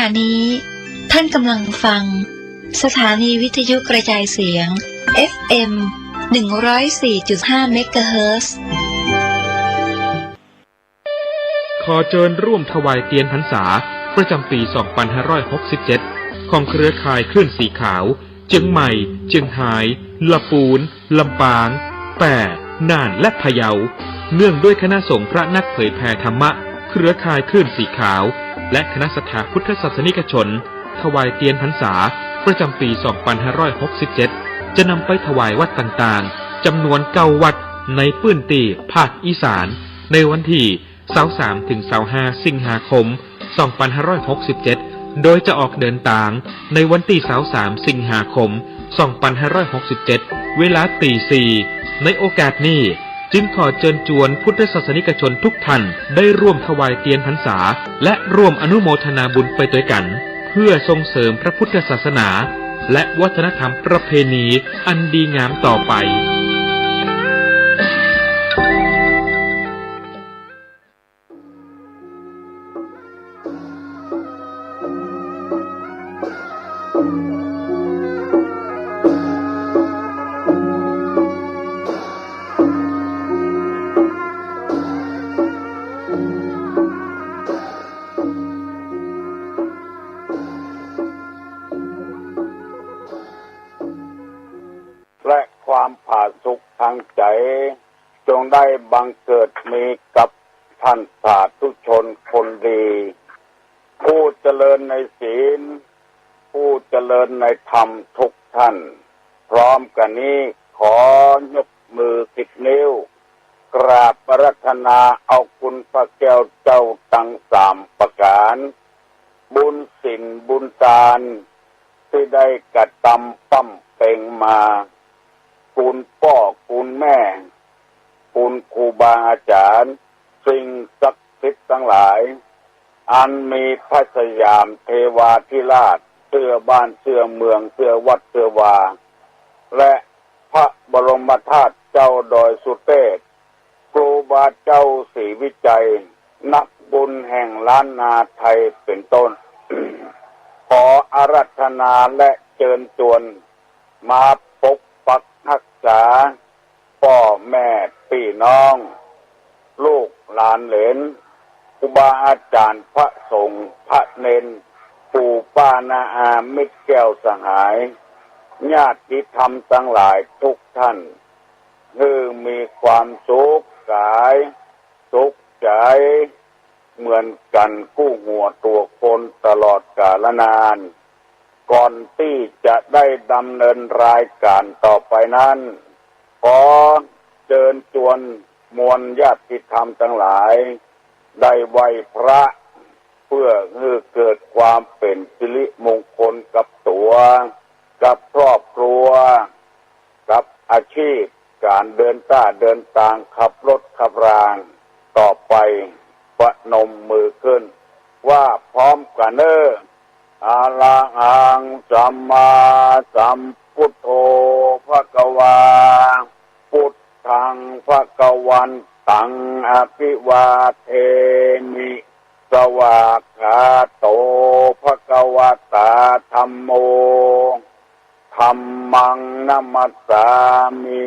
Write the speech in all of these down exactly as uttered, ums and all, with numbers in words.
อันนี้ท่านกำลังฟังสถานีวิทยุกระจายเสียง เอฟเอ็ม หนึ่งร้อยสี่จุดห้า เมกะเฮิรตซ์ ขอเจิญร่วมถวายเตียนพรรษาประจำปี สองพันห้าร้อยหกสิบเจ็ด ของเครือข่ายคลื่นสีขาว เจียงใหม่ เจียงฮาย ละปูน ลำปาง แป้ น่าน และพะเยา เนื่องด้วยคณะสงฆ์พระนักเผยแผ่ธรรมะ เครือข่ายคลื่นสีขาว และคณะศรัทธาพุทธศาสนิกชน ถวายเตียนพรรษาประจำปี สองพันห้าร้อยหกสิบเจ็ด จะนำไปถวายวัดต่างๆ จำนวนเก้าวัดในพื้นที่ภาคอีสาน ในวันที่ ซาวสาม ถึง ซาวห้า สิงหาคม สองพันห้าร้อยหกสิบเจ็ด โดยจะออกเดินตางในวันที่ ซาวสาม สิงหาคม สองพันห้าร้อยหกสิบเจ็ด เวลาตีสี่ ในโอกาสนี้จึงขอเจิญจวนพุทธศาสนิกชนทุกท่านได้ร่วมถวายเตียนพรรษา และร่วมอนุโมทนาบุญไปตวยกั๋น เพื่อส่งเสริมพระพุทธศาสนา และวัฒนธรรมประเพณีอันดีงามต่อไป และความผาสุกทางใจ๋ จงได้บังเกิดมีกับท่านสาธุชนคนดี ผู้เจริญในศีล ผู้เจริญในธรรมทุกท่าน พร้อมกั๋นนี้ขอยกมือสิบนิ้ว กราบอาราธนาเอาคุณพระแก้วเจ้าตังสามประก๋าน บุญศีลบุญตานตี้ได้กระตำป้ำเป็งมา คุณป้อคุณแม่ คุณครูบาอาจารย์ สิ่งศักดิ์สิทธิ์ตังหลาย อันมีพระสยามเทวาธิราช เตื้อบ้านเตื้อเมืองเตื้อวัดเตื้อวา และพระบรมธาตุเจ้าดอยสุเทพ ครูบาเจ้าศรีวิชัย นักบุญแห่งล้านนาไทยเป๋นต้น ขออาราธนาและเจิญจวน มาปกปักฮักษา ป้อแม่ปี้น้อง ลูกหลานเหลน ครูบาอาจารย์ พระสงฆ์ พระเณร ปู่ป้าน้าอา มิตรแก้วสหาย ญาติธรรมตังหลายทุกท่าน หื้อมีความสุขก๋าย สุขใจ๋ เหมือนกั๋นกู้หัวตั๋วคนตลอดกาลนาน ก่อนตี้จะได้ดำเนินรายก๋านต่อไปนั้น ขอเจิญจวนมวลญาติธรรมตังหลาย ได้ไหว้พระ เพื่อหื้อเกิดความเป๋นสิริมงคลกับตั๋ว กับครอบครัว กับอาชีพ ก๋านเดินต้าเดินตาง ขับรถขับรา ต่อไป ประนมมือขึ้น ว่าพร้อมกั๋นเน่อ อะระหังสัมมาสัมพุทโธภะคะวา พุทธังภะคะวันตังอะภิวาเทมิ สวากขาโตภะคะวะตาธัมโม ธัมมังนะมัสสามิ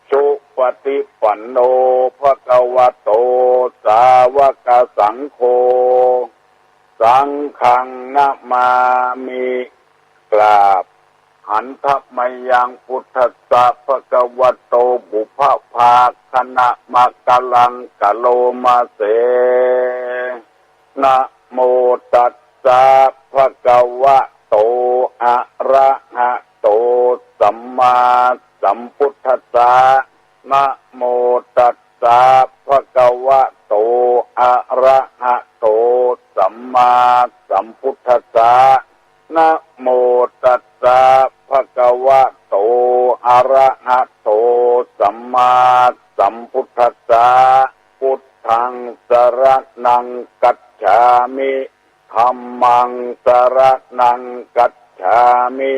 สุปะฏิปันโนภะคะวะโต สาวกสังโฆ สังฆังนะมามิ กราบ หันทะมะยังพุทธัสสะภะคะวะโต ปุพพะภาคะนะมะกะลังกะโลมะเส นะโมตัสสะภะคะวะโต อะระหะโต สัมมาสัมพุทธัสสะ นะโมตัสสะภะคะวะโต อะระหะโต สัมมาสัมพุทธัสสะ นะโมตัสสะภะคะวะโต อะระหะโต สัมมาสัมพุทธัสสะ พุทธังสะระณังคัจฉามิ ธัมมังสะระณังคัจฉามิ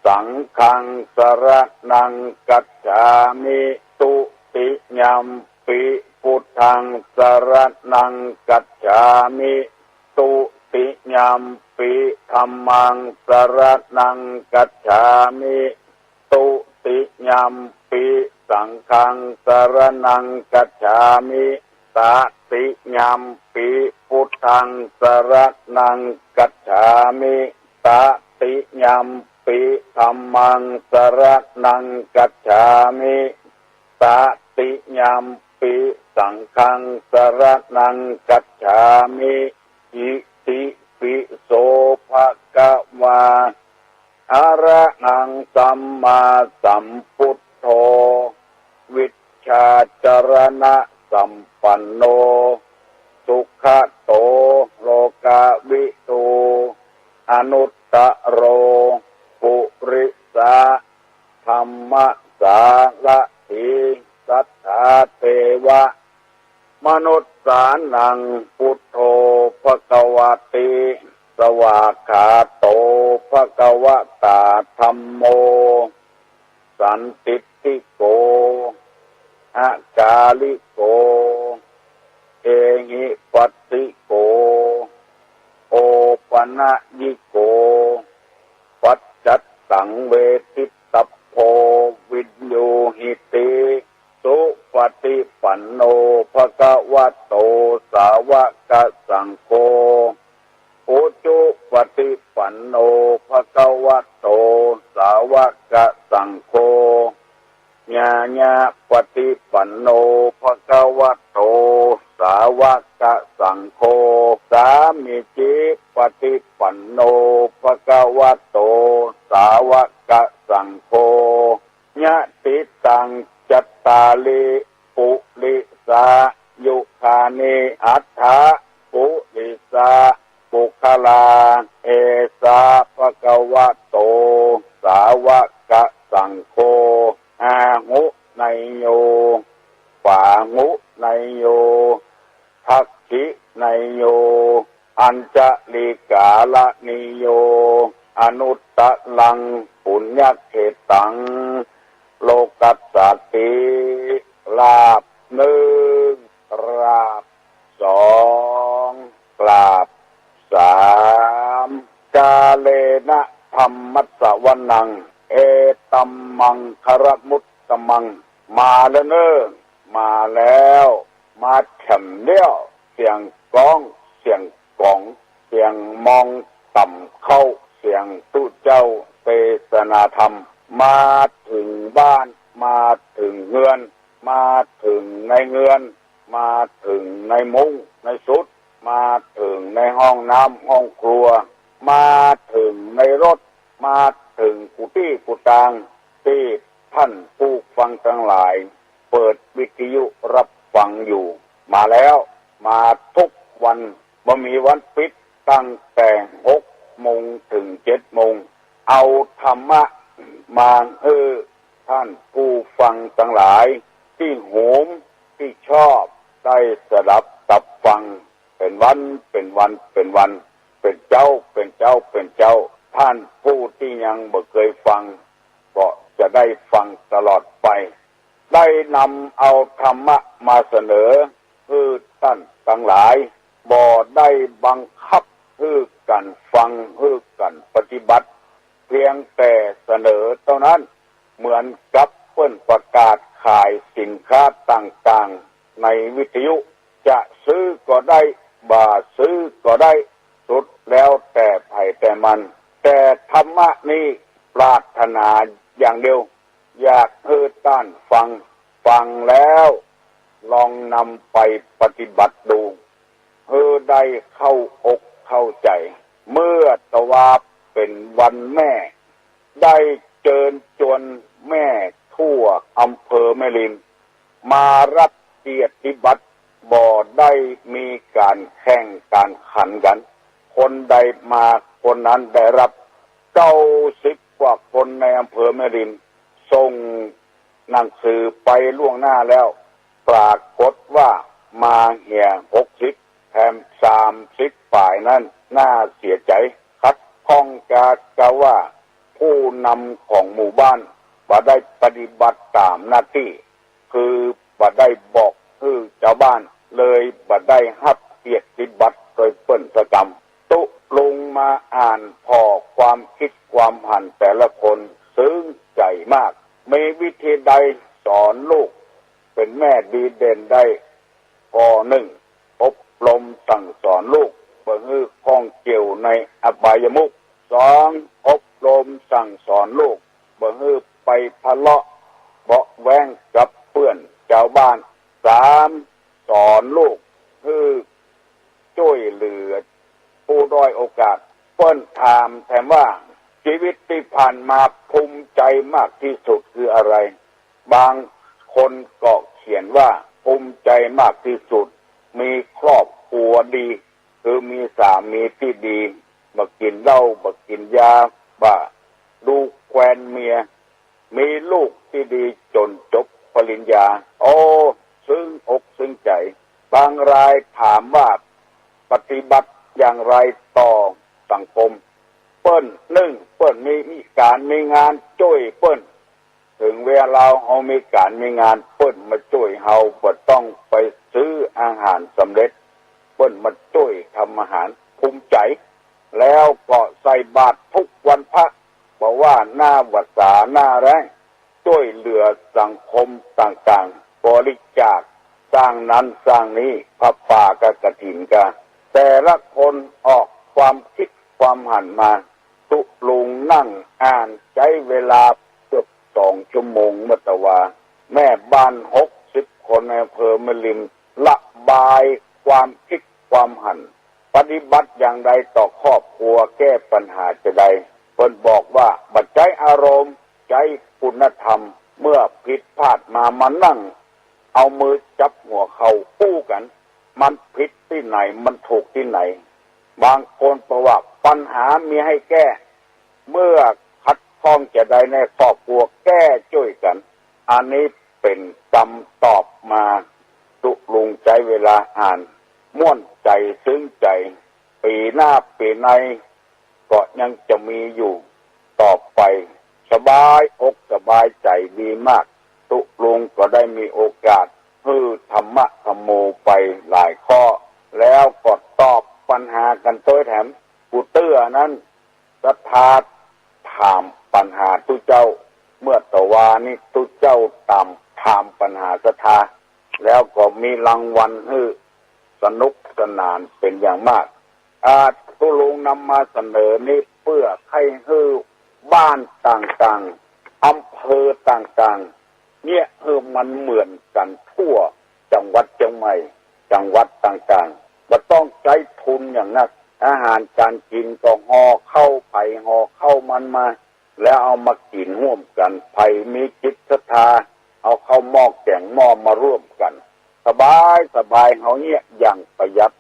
สังฆังสะระณังคัจฉามิ ตุติยัมปิพุทธังสะระณังคัจฉามิ ตุติ ยมปิธัมมังสรณังกัจฉามิ ตุติยมปิสังฆังสรณังกัจฉามิ ตติยมปิพุทธังสรณังกัจฉามิ ตติยมปิธัมมังสรณังกัจฉามิ ตติยมปิสังฆังสรณังกัจฉามิ อิติปิโสภะคะวา อะระหังสัมมาสัมพุทโธ วิชชาจรณะสัมปันโน สุขะโต โลกะวิทู อนุตตะโร ปุริสะธัมมะสาระถี สัทธาเทวะมนุสสานัง พุทโธภะคะวะติ สวากขาโตภะคะวะตา ธัมโม สันทิฏฐิโก อะกาลิโก เอหิปัสสิโก โอปะนะยิโก ปัจจัตตังเวทิตตัพโพ วินยูหิติ สุปะฏิปันโนภะคะวะโต สาวะกะสังโฆ อุจุปะฏิปันโนภะคะวะโต สาวะกะสังโฆ ญาญาปะฏิปันโนภะคะวะโต สาวะกะสังโฆ สามีจิปะฏิปันโนภะคะวะโต สาวะกะสังโฆ ยะติตัง จัตตาริ ปุริสายุคานิ อัฏฐะ ปุริสาปุคคลา เอสาภะคะวะโต สาวะกะสังโฆ อาหุเนยโย ปาหุเนยโย ทักขิเนยโย อัญชลีกาละนิโย อนุตตะรัง ปุญญะเขตัง โลกัสสาติ กราบหนึ่ง กราบสอง กราบสาม กาเลนะธัมมัสสวนัง เอตัมมังคละมุตตะมัง มาแล้วเนอะ มาแล้ว มาแถมแล้ว เสียงก้อง เสียงก๋อง เสียงมองต่ำเข้า เสียงตุ๊เจ้าเตสนาธรรม มาเถิงบ้าน มาเถิงเฮือน มาเถิงในเฮือน มาเถิงในมุ้งในสุด มาเถิงในห้องน้ำห้องครัว มาเถิงในรถ มาเถิงกู้ตี้กู้ตาง ตี้ท่านผู้ฟังตังหลาย เปิดวิทยุฮับฟังอยู่ มาแล้ว มาทุกวัน บ่มีวันปิด ตั้งแต่หกโมงเถิงเจ็ดโมง เอาธรรมะมาหื้อท่านผู้ฟังตังหลาย ตี้โหม ตี้ชอบ ได้สดับตับฟัง เป๋นวัน เป๋นวัน เป๋นวัน เป๋นเจ๊า เป๋นเจ๊า เป๋นเจ๊า ท่านผู้ตี้ยังบ่เกยฟัง ก็จะได้ฟังตลอดไป ได้นำเอาธรรมะมาเสนอหื้อต้านตังหลาย บ่ได้บังคับหื้อกั๋นฟัง หื้อกั๋นปฏิบัติ เพียงแต่เสนอเต้านั้น เหมือนกับเปิ้นประกาศขายสินค้าต่างๆ ในวิทยุ จะซื้อก็ได้ บ่ซื้อก็ได้ สุดแล้วแต่ใผแต่มัน แต่ธรรมะนี้ปรารถนาอย่างเดียว อยากหื้อต้านฟัง ฟังแล้วลองนำไปปฏิบัติดู หื้อได้เข้าอกเข้าใจ๋ เมื่อตะวาเป๋นวันแม่ ได้เจิญจวนแม่ทั่วอำเภอแม่ริม มาฮับเกียรติบัตร บ่ได้มีก๋านแข่งก๋านขันกั๋น คนใดมาคนนั้นได้ฮับ เก้าสิบกว่าคนในอำเภอแม่ริม ส่งหนังสือไปล่วงหน้าแล้ว ปรากฏว่ามาเหียหกสิบ แถมสามสิบป๋ายนั้น น่าเสียใจ๋ ขัดข้องกา กาว่า ผู้นำของหมู่บ้านบ่ได้ปฏิบัติต๋ามหน้าตี้ คือบ่ได้บอกหื้อจาวบ้าน เลยบ่ได้ฮับเกียรติบัตรโดยเปิ้นสักกำ ตุ๊ รสอนลูก เป๋นแม่ดีเด่นได้ ข้อนึ่ง อบรมสั่งสอนลูก บ่หื้อข้องเกี่ยวในอบายมุข สอง อบรมสั่งสอนลูก บ่หื้อไปทะเลาะเบาะแว้งกับเปื้อนจาวบ้าน สาม สอนลูกหื้อจ้วยเหลือผู้ด้อยโอกาส เปิ้นถามแถมว่า จีวิตตี้ผ่านมาภูมิใจ๋มากตี้สุดคืออะไร บางคนก็เขียนว่า ภูมิใจ๋มากตี้สุด มีครอบครัวดี คือมีสามีตี้ดี บ่กิ๋นเหล้า บ่กิ๋นยา บ่ดูแควนเมีย มีลูกตี้ดีจ๋นจบปริญญา โอ้ ซึ้งอกซึ้งใจ๋ บางรายถามว่า ปฏิบัติอย่างไรต่อสังคม เปิ้น นึ่ง เปิ้นมีก๋านมีงานจ้วยเปิ้น เถิงเวลาเฮามีก๋านมีงาน เปิ้นมาจ้วยเฮา บ่ต้องไปซื้ออาหารสำเร็จ เปิ้นมาจ้วยทำอาหาร ภูมิใจ๋ แล้วก็ใส่บาตรทุกวันพระ บ่ว่าหน้าวัสสาหน้าแล้ง จ้วยเหลือสังคมต่างๆ บริจาคสร้างนั้นสร้างนี้ ผ้าป่ากับกฐินกา แต่ละคนออกความคิดความหันมา ตุ๊ลุงนั่งอ่านใจ๊เวลาเกือบสองชั่วโมงเมื่อตะวา แม่บ้านหกสิบคนในอำเภอแม่ริม ระบายความคิดความหัน ปฏิบัติอย่างใดต่อครอบครัว แก้ปัญหาจะใด เปิ้นบอกว่า บ่ใจ๊อารมณ์ ใจ๊คุณธรรม เมื่อผิดพลาดมา มานั่งเอามือจับหัวเข่าอู้กั๋น มันผิดตี้ไหน มันถูกตี้ไหน บางคนบอกว่า ปัญหามีหื้อแก้ เมื่อขัดข้องจะใดในครอบครัว แก้จ้วยกั๋น อันนี้เป๋นกำตอบมา ตุ๊ลุงใจ๊เวลาอ่าน ม่วนใจ๋ ซึ้งใจ๋ ปี๋หน้าปี๋ใน ก็ยังจะมีอยู่ต่อไป สบายอกสบายใจ๋ดีมาก ตุ๊ลุงก็ได้มีโอกาสหื้อธรรมะธัมโมไปหลายข้อ แล้วก็ตอบปัญหากั๋นตวยแถม กูเตื้อนั้น ศรัทธาถามปัญหาตุ๊เจ้า เมื่อตะวานี้ตุ๊เจ้าต๋ามถามปัญหาศรัทธา แล้วก็มีรางวัลหื้อสนุกสนานเป๋นอย่างมาก อาตุ๊ลุงนำมาเสนอนี้เปื้อใค่หื้อบ้านต่างๆ อำเภอต่างๆ เยียะหื้อมันเหมือนกั๋นทั่วจังหวัดเจียงใหม่ จังหวัดต่างๆ บ่ต้องใจ๊ทุนอย่างนัก อาหารก๋านกิ๋นก็ห่อข้าวใผห่อข้าวมันมา แล้วเอามากิ๋นฮ่วมกั๋น ใผมีจิตศรัทธา เอาข้าวหม้อแก๋งหม้อมาร่วมกั๋น สบายสบาย เฮาเยียะอย่างประหยัด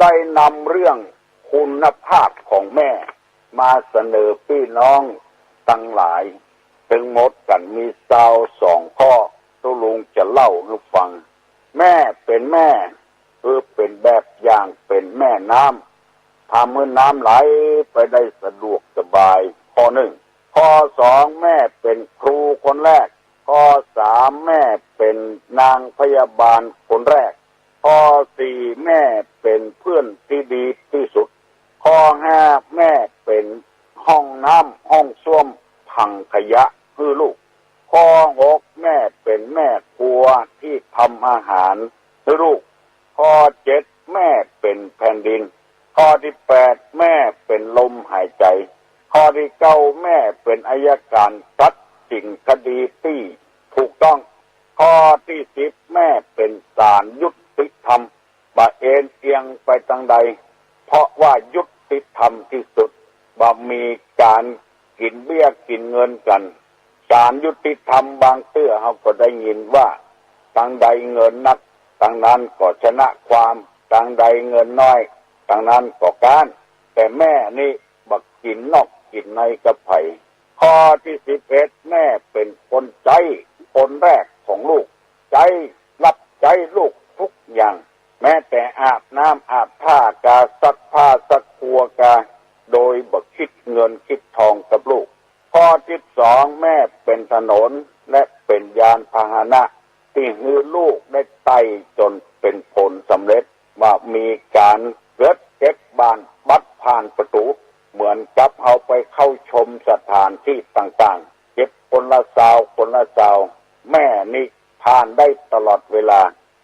ได้นำเรื่องคุณภาพของแม่มาเสนอปี้น้องตังหลาย ตึงหมดกั๋นมีซาวสองข้อ ตุ๊ลุงจะเล่าหื้อฟัง แม่เป๋นแม่ คือเป๋นแบบอย่าง เป๋นแม่น้ำ ทำหื้อน้ำไหลไปได้สะดวกสบาย ข้อนึ่ง ข้อสอง แม่เป๋นครูคนแรก ข้อสาม แม่เป๋นนางพยาบาลคนแรก ข้อสี่ แม่เป๋นเพื่อนตี้ดีตี้สุด ข้อห้า แม่เป๋นห้องน้ำห้องส้วม ถังขยะหื้อลูก ข้อหก แม่เป๋นแม่ครัวตี้ทำอาหารหื้อลูก ข้อเจ็ด แม่เป๋นแผ่นดิน ข้อตี้แปด แม่เป๋นลมหายใจ๋ ข้อตี้เก้า แม่เป๋นอัยก๋านตัดสินคดีตี้ถูกต้อง ข้อตี้สิบ แม่เป๋นศาลยุติธรรม บ่เอนเอียงไปตางใด เพราะว่ายุติธรรมตี้สุด บ่มีก๋านกิ๋นเบี้ยกิ๋นเงินกั๋น ศาลยุติธรรมบางเตื้อเฮาก็ได้ยินว่า ตางใดเงินนัก ตางนั้นก็ชนะความ ตางใดเงินน้อย ตางนั้นก็ก๊าน แต่แม่นี้บ่กิ๋นนอกกิ๋นในกับใผ ข้อตี้สิบเอ็ด แม่เป๋นคนใจ๊คนแรกของลูก ใจ๊ รับใจ๊ลูกทุกอย่าง แม้แต่อาบน้ำอาบท่ากา ซักผ้าซักครัวกา โดยบ่คิดเงินคิดทองกับลูก ข้อตี้สอง แม่เป๋นถนนและเป๋นยานพาหนะ ตี้หื้อลูกได้ไต่จ๋นเป๋นผลสำเร็จ บ่มีก๋านเกิดเก็บบ้านบัตรผ่านประตู๋ เหมือนกับเฮาไปเข้าชมสถานตี้ต่างๆ เก็บคนละซาว คนละซาว แม่ แม่นิพพานได้ตลอดเวลา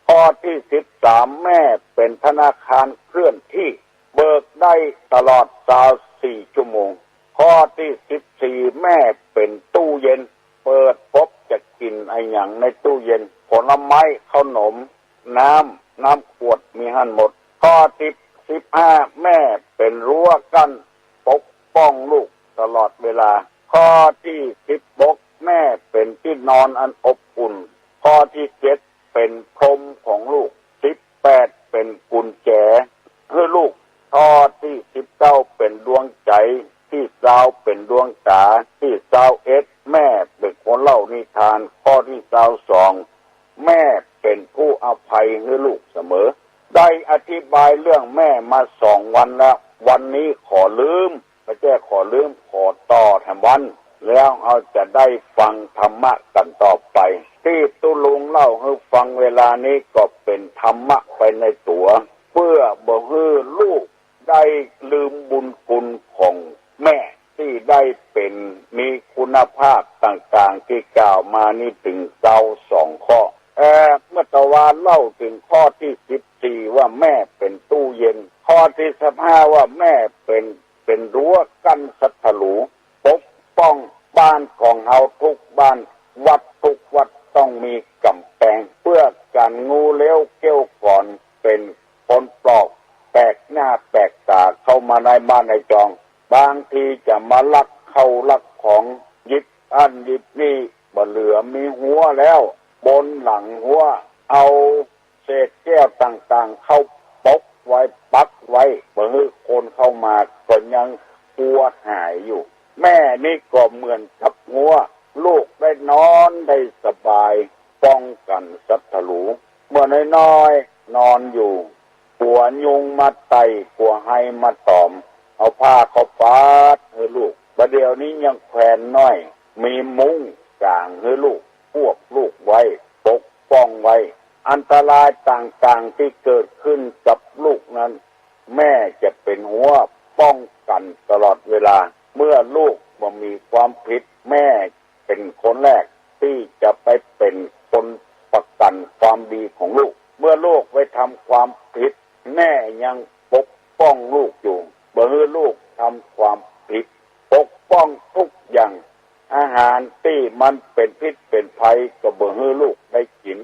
ข้อตี้สิบสาม แม่เป๋นธนาคารเคลื่อนตี้ เบิกได้ตลอดซาวสี่ชั่วโมง ข้อตี้สิบสี่ แม่เป๋นตู้เย็น เปิดปุ๊บจะกิ๋นอะหยังในตู้เย็น ผลไม้ ข้าวหนม น้ำ น้ำขวดมีหั้นหมด ข้อตี้สิบห้า แม่เป๋นรั้วกั้นปกป้องลูกตลอดเวลา ข้อตี้สิบหก แม่เป๋นตี้นอนอันอบอุ่น ข้อตี้เจ็ดเป๋นพรมของลูก ตี้แปดเป๋นกุญแจหื้อลูก ข้อตี้สิบเก้าเป๋นดวงใจ๋ ตี้ซาวเป๋นดวงต๋า ตี้ซาวเอ็ดแม่เป๋นคนเล่านิทาน ข้อตี้ซาวสอง แม่เป๋นผู้อภัยหื้อลูกเสมอ ได้อธิบายเรื่องแม่มาสองวันแล้ว วันนี้ขอลืม บ่ใจ้ขอลืม ขอต่อแถมวัน แล้วเฮาจะได้ฟังธรรมะกั๋นต่อไป ตี้ตุ๊ลุงเล่าหื้อฟังเวลานี้ก็เป๋นธรรมะไปในตั๋ว เปื้อบ่หื้อลูกได้ลืมบุญคุณของแม่ตี้ได้เป๋น มีคุณภาพต่างๆ ตี้กล่าวมานี้เถิงซาวสองข้อ เอ่อ เมื่อตะวาเล่าเถิงข้อตี้สิบสี่ ว่าแม่เป๋นตู้เย็น ข้อตี้สิบห้า ว่าแม่เป๋น เป๋นรั้วกั้นศัตรู ปกป้องบ้านของเฮากู้บ้าน วัดกู้วัดต้องมีก๋ำแปง เปื้อกั๋นงูเลี้ยวเกี้ยวขอนเป๋นคนปลอก แปลกหน้าแปลกต๋าเข้ามาในบ้านในจอง บางทีจะมาลักข้าวลักของ หยิบอั้นหยิบนี่ บ่เหลือมีฮั้วแล้ว บนหลังฮั้ว เอาเศษแก้วต่างๆ เข้าปกไว้ ปักไว้ บ่หื้อคนเข้ามา ก็ยังกั๋วหายอยู่ แม่นี่ก็เหมือนกับฮั้ว ลูกได้นอนได้สบาย ป้องกั๋นศัตรู เมื่อน้อยๆ นอนอยู่ กั๋วยุงมาไต่ กั๋วไฮมาต๋อม เอาผ้าเข้าปาดหื้อลูก บ่าเดี่ยวนี้ยังแขวนน้อย มีมุ้งก๋างหื้อลูก พวกลูกไว้ ปกป้องไว้ อันตรายต่างๆ ตี้เกิดขึ้นกับลูกนั้น แม่จะเป๋นฮั้วป้องกั๋นตลอดเวลา เมื่อลูกบ่มีความผิด แม่เป๋นคนแรกตี้จะไปเป๋นคนประกั๋นความดีของลูก เมื่อลูกไปทำความผิด แม่ยังปกป้องลูกอยู่ บ่หื้อลูกทำความผิด ปกป้องกู้อย่าง อาหารตี้มันเป๋นพิษเป๋นภัยก็บ่หื้อลูกได้กิ๋น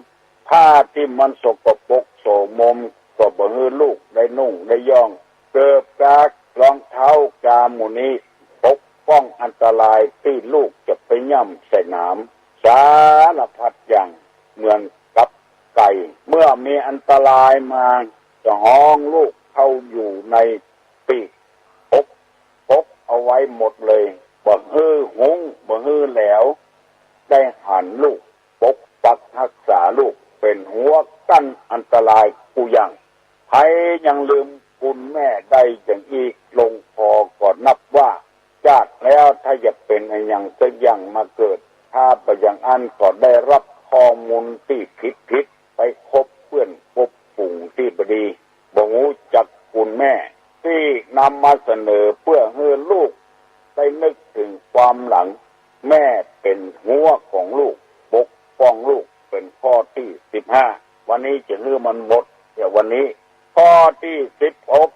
ผ้าตี้มันสกปรกโสมมก็บ่หื้อลูกได้นุ่งได้ย่อง เกิบกา รองเท้ากาหมู่นี้ ปกป้องอันตรายตี้ลูกจะไปย่ำใส่หนาม สารพัดอย่าง เหมือนกับไก่ เมื่อมีอันตรายมา จะฮ้องลูกเข้าอยู่ในปีก ปก ปกเอาไว้หมดเลย บ่หื้อหุง บ่หื้อแหลว ได้หันลูก ปกปักฮักษาลูก เป๋นฮั้วกั้นอันตรายกู้อย่าง ใผยังลืมบุญแม่ได้อย่างอี้ลงคอก็นับว่า จากแล้วถ้าจะเป๋นอะหยังสักอย่างมาเกิด ถ้าบ่อย่างอั้นก็ได้รับข้อมูลตี้ผิดๆ ไปคบเปื้อนคบฝูงตี้บ่ดี บ่ฮู้จักคุณแม่ ตี้นำมาเสนอเปื้อหื้อลูกได้นึกเถิงความหลัง แม่เป๋นฮั้วของลูก ปกป้องลูก เป๋นข้อตี้สิบห้า วันนี้จะหื้อมันหมดเสียวันนี้ ข้อตี้สิบหก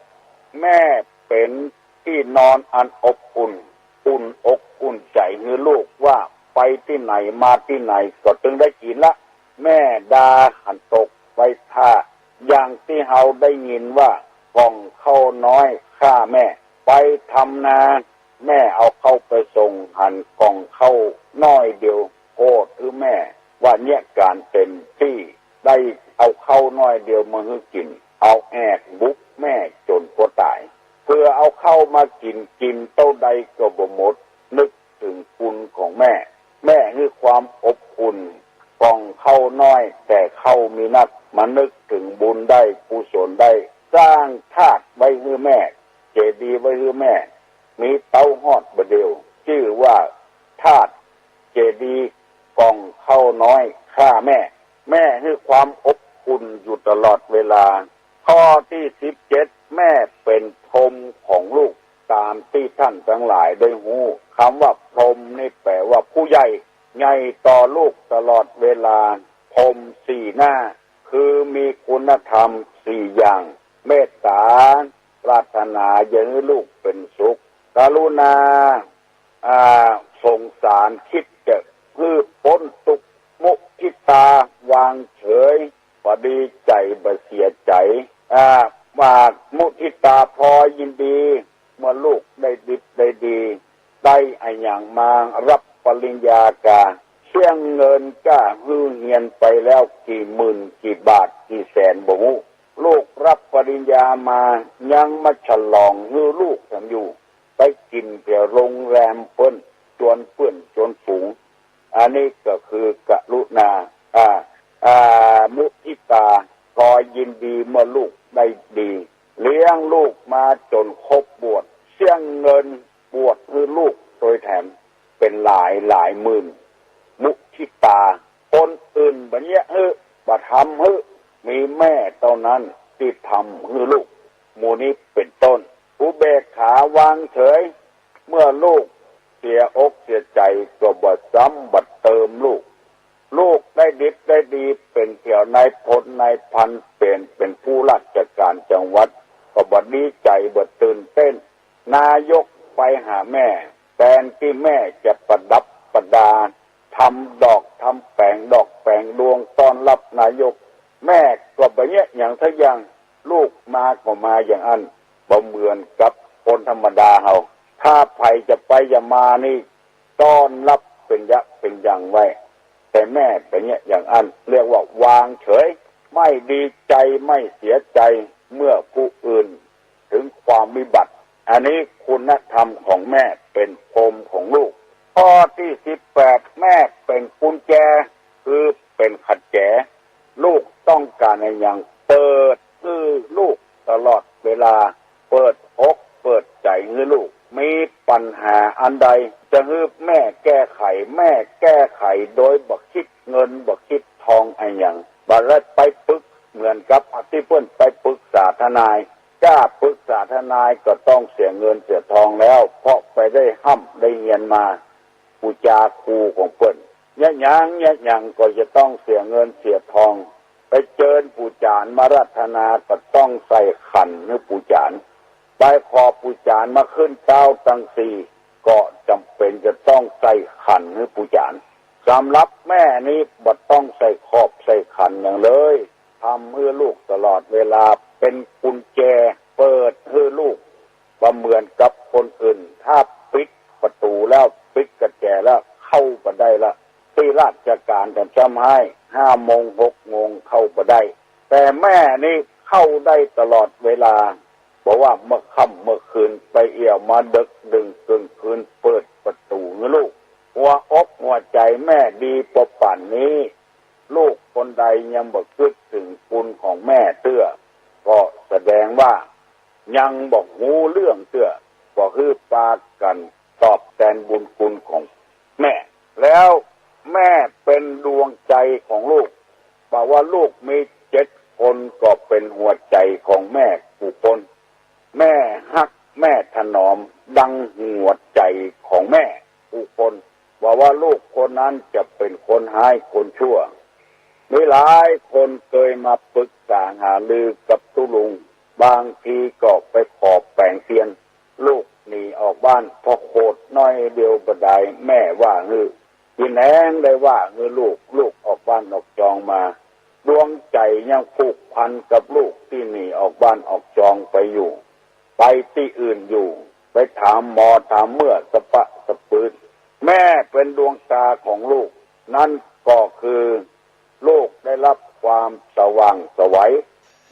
แม่เป๋นตี้นอนอันอบอุ่น อุ่นอกอุ่นใจ๋หื้อลูก ว่าไปตี้ไหนมาตี้ไหนก็ตึงได้กิ๋นละ แม่ดาหันตกไว้ถ้า อย่างตี้เฮาได้ยินว่า ก่องข้าวน้อยฆ่าแม่ ไปทำนา แม่เอาข้าวไปส่ง หันก่องข้าวน้อยเดียว โกรธหื้อแม่ ว่าเยียะก๋านเต๋มตี้ ได้เอาข้าวน้อยเดียวมาหื้อกิ๋น เอาแอกบุกแม่จ๋นกั๋วต๋าย เปื้อเอาข้าวมากิ๋น กิ๋นเต้าใดก็บ่หมด นึกเถิงคุณของแม่ แม่หื้อความอบอุ่น ก่องข้าวน้อยแต่ข้าวมีนัก มานึกเถิงบุญได้กุศลได้ สร้างธาตุไว้หื้อแม่ เจดีย์ไว้หื้อแม่ มีเต๊าฮอดบ่าเดี่ยว จื้อว่าธาตุเจดีย์ก่องข้าวน้อยฆ่าแม่ แม่หื้อความอบอุ่นอยู่ตลอดเวลา ข้อตี้สิบเจ็ด แม่เป๋นพรหมของลูก ต๋ามตี้ต้านตังหลายได้ฮู้ กำว่าพรหมนี่แป๋ว่าผู้ใหญ่ ใหญ่ต่อลูกตลอดเวลา พรหมสี่หน้า คือมีคุณธรรมสี่อย่าง เมตตา ปรารถนาจะหื้อลูกเป๋นสุข กรุณา อ่า สงสาร คิดจะหื้อป๊นตุ๊กข์ มุทิตา วางเฉย บ่ดีใจ๋ บ่เสียใจ๋ อ่า ว่ามุทิตา พลอยยินดี เมื่อลูกได้ดิบได้ดี ได้อะหยังมา ฮับปริญญาก้า เสี้ยงเงินก้าหื้อเฮียนไปแล้วกี่หมื่นกี่บาทกี่แสนบ่ฮู้ ลูกฮับปริญญามา ยังมาฉลองหื้อลูกแถมอยู่ ไปกิ๋นแถวโรงแรมเปิ้น จวนเปื้อนจวนฝูง อันนี้ก็คือกรุณา อ่า อ่า มุทิตา พลอยยินดีเมื่อลูกได้ดี เลี้ยงลูกมาจ๋นครบบวช เสี้ยงเงินบวชหื้อลูกโตยแถมเป๋นหลายหลายหมื่น มุทิตา คนอื่นบ่เยียะหื้อ บ่ทำหื้อ มีแม่เต้านั้นตี้ทำหื้อลูก หมู่นี้เป๋นต้น อุเบกขา วางเฉย เมื่อลูกเสียอกเสียใจ๋ก็บ่ซ้ำบ่เติมลูก ลูกได้ดิบได้ดีเป๋นแถวนายพลนายพัน เป๋น เป๋นผู้ราชก๋านจังหวัด ก็บ่ดีใจ๋บ่ตื่นเต้น นายกไปหาแม่ แตนตี้แม่จะประดับประดา ทำดอกทำแป๋งดอกแป๋งดวงต้อนฮับนายก แม่ก็บ่เยียะหยังสักอย่าง ลูกมาก็มาอย่างอั้น บ่เหมือนกับคนธรรมดาเฮา ถ้าใผจะไปจะมานี่ ต้อนฮับเป๋นยะเป๋นยังไว้ แต่แม่บ่เยียะอย่างอั้น เรียกว่าวางเฉย ไม่ดีใจ๋ ไม่เสียใจ๋ เมื่อผู้อื่น ถึงความวิบัติ อันนี้คุณธรรมของแม่เป๋นพรหมของลูก ข้อตี้สิบแปด แม่เป๋นกุญแจ คือเป๋นขัดแจ๋ ลูกต้องก๋านอะหยัง เปิดหื้อลูกตลอดเวลา เปิดอกเปิดใจ๋หื้อลูก มีปัญหาอันใด จะหื้อแม่แก้ไข แม่แก้ไขโดยบ่คิดเงินบ่คิดทองอะหยัง บ่ได้ไปปึก เหมือนกับตี้เปิ้นไปปึกษาทนาย ก้าปึกษาทนายก็ต้องเสียเงินเสียทองแล้ว เพราะไปได้ฮ่ำได้เฮียนมา ปู๋จาครูของเปิ้น เยียะหยังเยียะหยังก็จะต้องเสียเงินเสียทอง ไปเจิญปู่จ๋ารมาอาราธนาก็ต้องใส่ขันธ์หื้อปู่จ๋าร ไปขอปู่จ๋ารมาขึ้นเก๊าตังสี่ ก็จ๋ำเป๋นจะต้องใส่ขันธ์หื้อปู่จ๋าร สำหรับแม่นี้บ่ต้องใส่ขอบใส่ขันธ์หยังเลย ทำหื้อลูกตลอดเวลา เป๋นกุญแจเปิดหื้อลูก บ่เหมือนกับคนอื่น ถ้าปิดประตู๋แล้ว ปิดกระแจแล้ว เข้าบ่ได้ละ ตี้ราชก๋านแถมซ้ำฮ้าย ห้าโมงหกโมงเข้าบ่ได้ แต่แม่นี้เข้าได้ตลอดเวลา บ่ว่าเมื่อค่ำเมื่อคืน ไปเอี่ยวมาเดิ็กเดี่ยงเกิ่งคืน เปิดประตู๋หื้อลูก หัวอกหัวใจ๋แม่ดีปอป่านนี้ ลูกคนใดยังบ่กึ๊ดเถิงคุณของแม่เตื้อ ก็แสดงว่ายังบ่ฮู้เรื่องเตื้อ บ่หื้อปากั๋นตอบแตนบุญคุณของแม่ แล้วแม่เป๋นดวงใจ๋ของลูก บ่าว่าลูกมีเจ็ดคนก็เป๋นหัวใจ๋ของแม่กู้คน แม่ฮักแม่ถนอมดังหัวใจ๋ของแม่กู้คน บ่าว่าลูกคนนั้นจะเป๋นคนฮ้ายคนชั่ว มีหลายคนเกยมาปึกษาหารือกับตุ๊ลุง บางทีก็ไปขอแป๋งเตียน ลูกหนีออกบ้าน ผ่อโขดน้อยเดียวบ่ดาย แม่ว่าหื้อ อินแหงได้ว่าหื้อลูก ลูกออกบ้านออกจองมา ดวงใจ๋ยังผูกพันกับลูกตี้หนีออกบ้านออกจองไปอยู่ ไปตี้อื่นอยู่ ไปถามหมอถามเมื่อสะปะสะปืน แม่เป๋นดวงต๋าของลูก นั้นก็คือ ลูกได้ฮับความสว่างไสว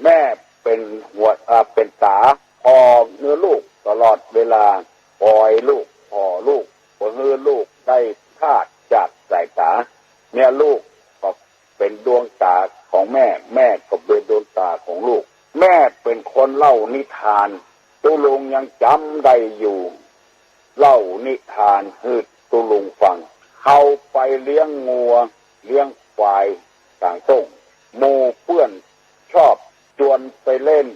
แม่เป๋นหัว อ่า เป๋นต๋า ผ่อหื้อลูกตลอดเวลา คอยลูก ผ่อลูก บ่หื้อลูกได้พลาดจากสายต๋า เนี่ยลูกก็เป๋นดวงต๋าของแม่ แม่ก็เป๋นดวงต๋าของลูก แม่เป๋นคนเล่านิทาน ตุ๊ลุงยังจ๋ำได้อยู่ เล่านิทานหื้อตุ๊ลุงฟัง เขาไปเลี้ยงงัวเลี้ยงควายก๋างต้ง หมู่เปื้อนชอบจวนไปเล่น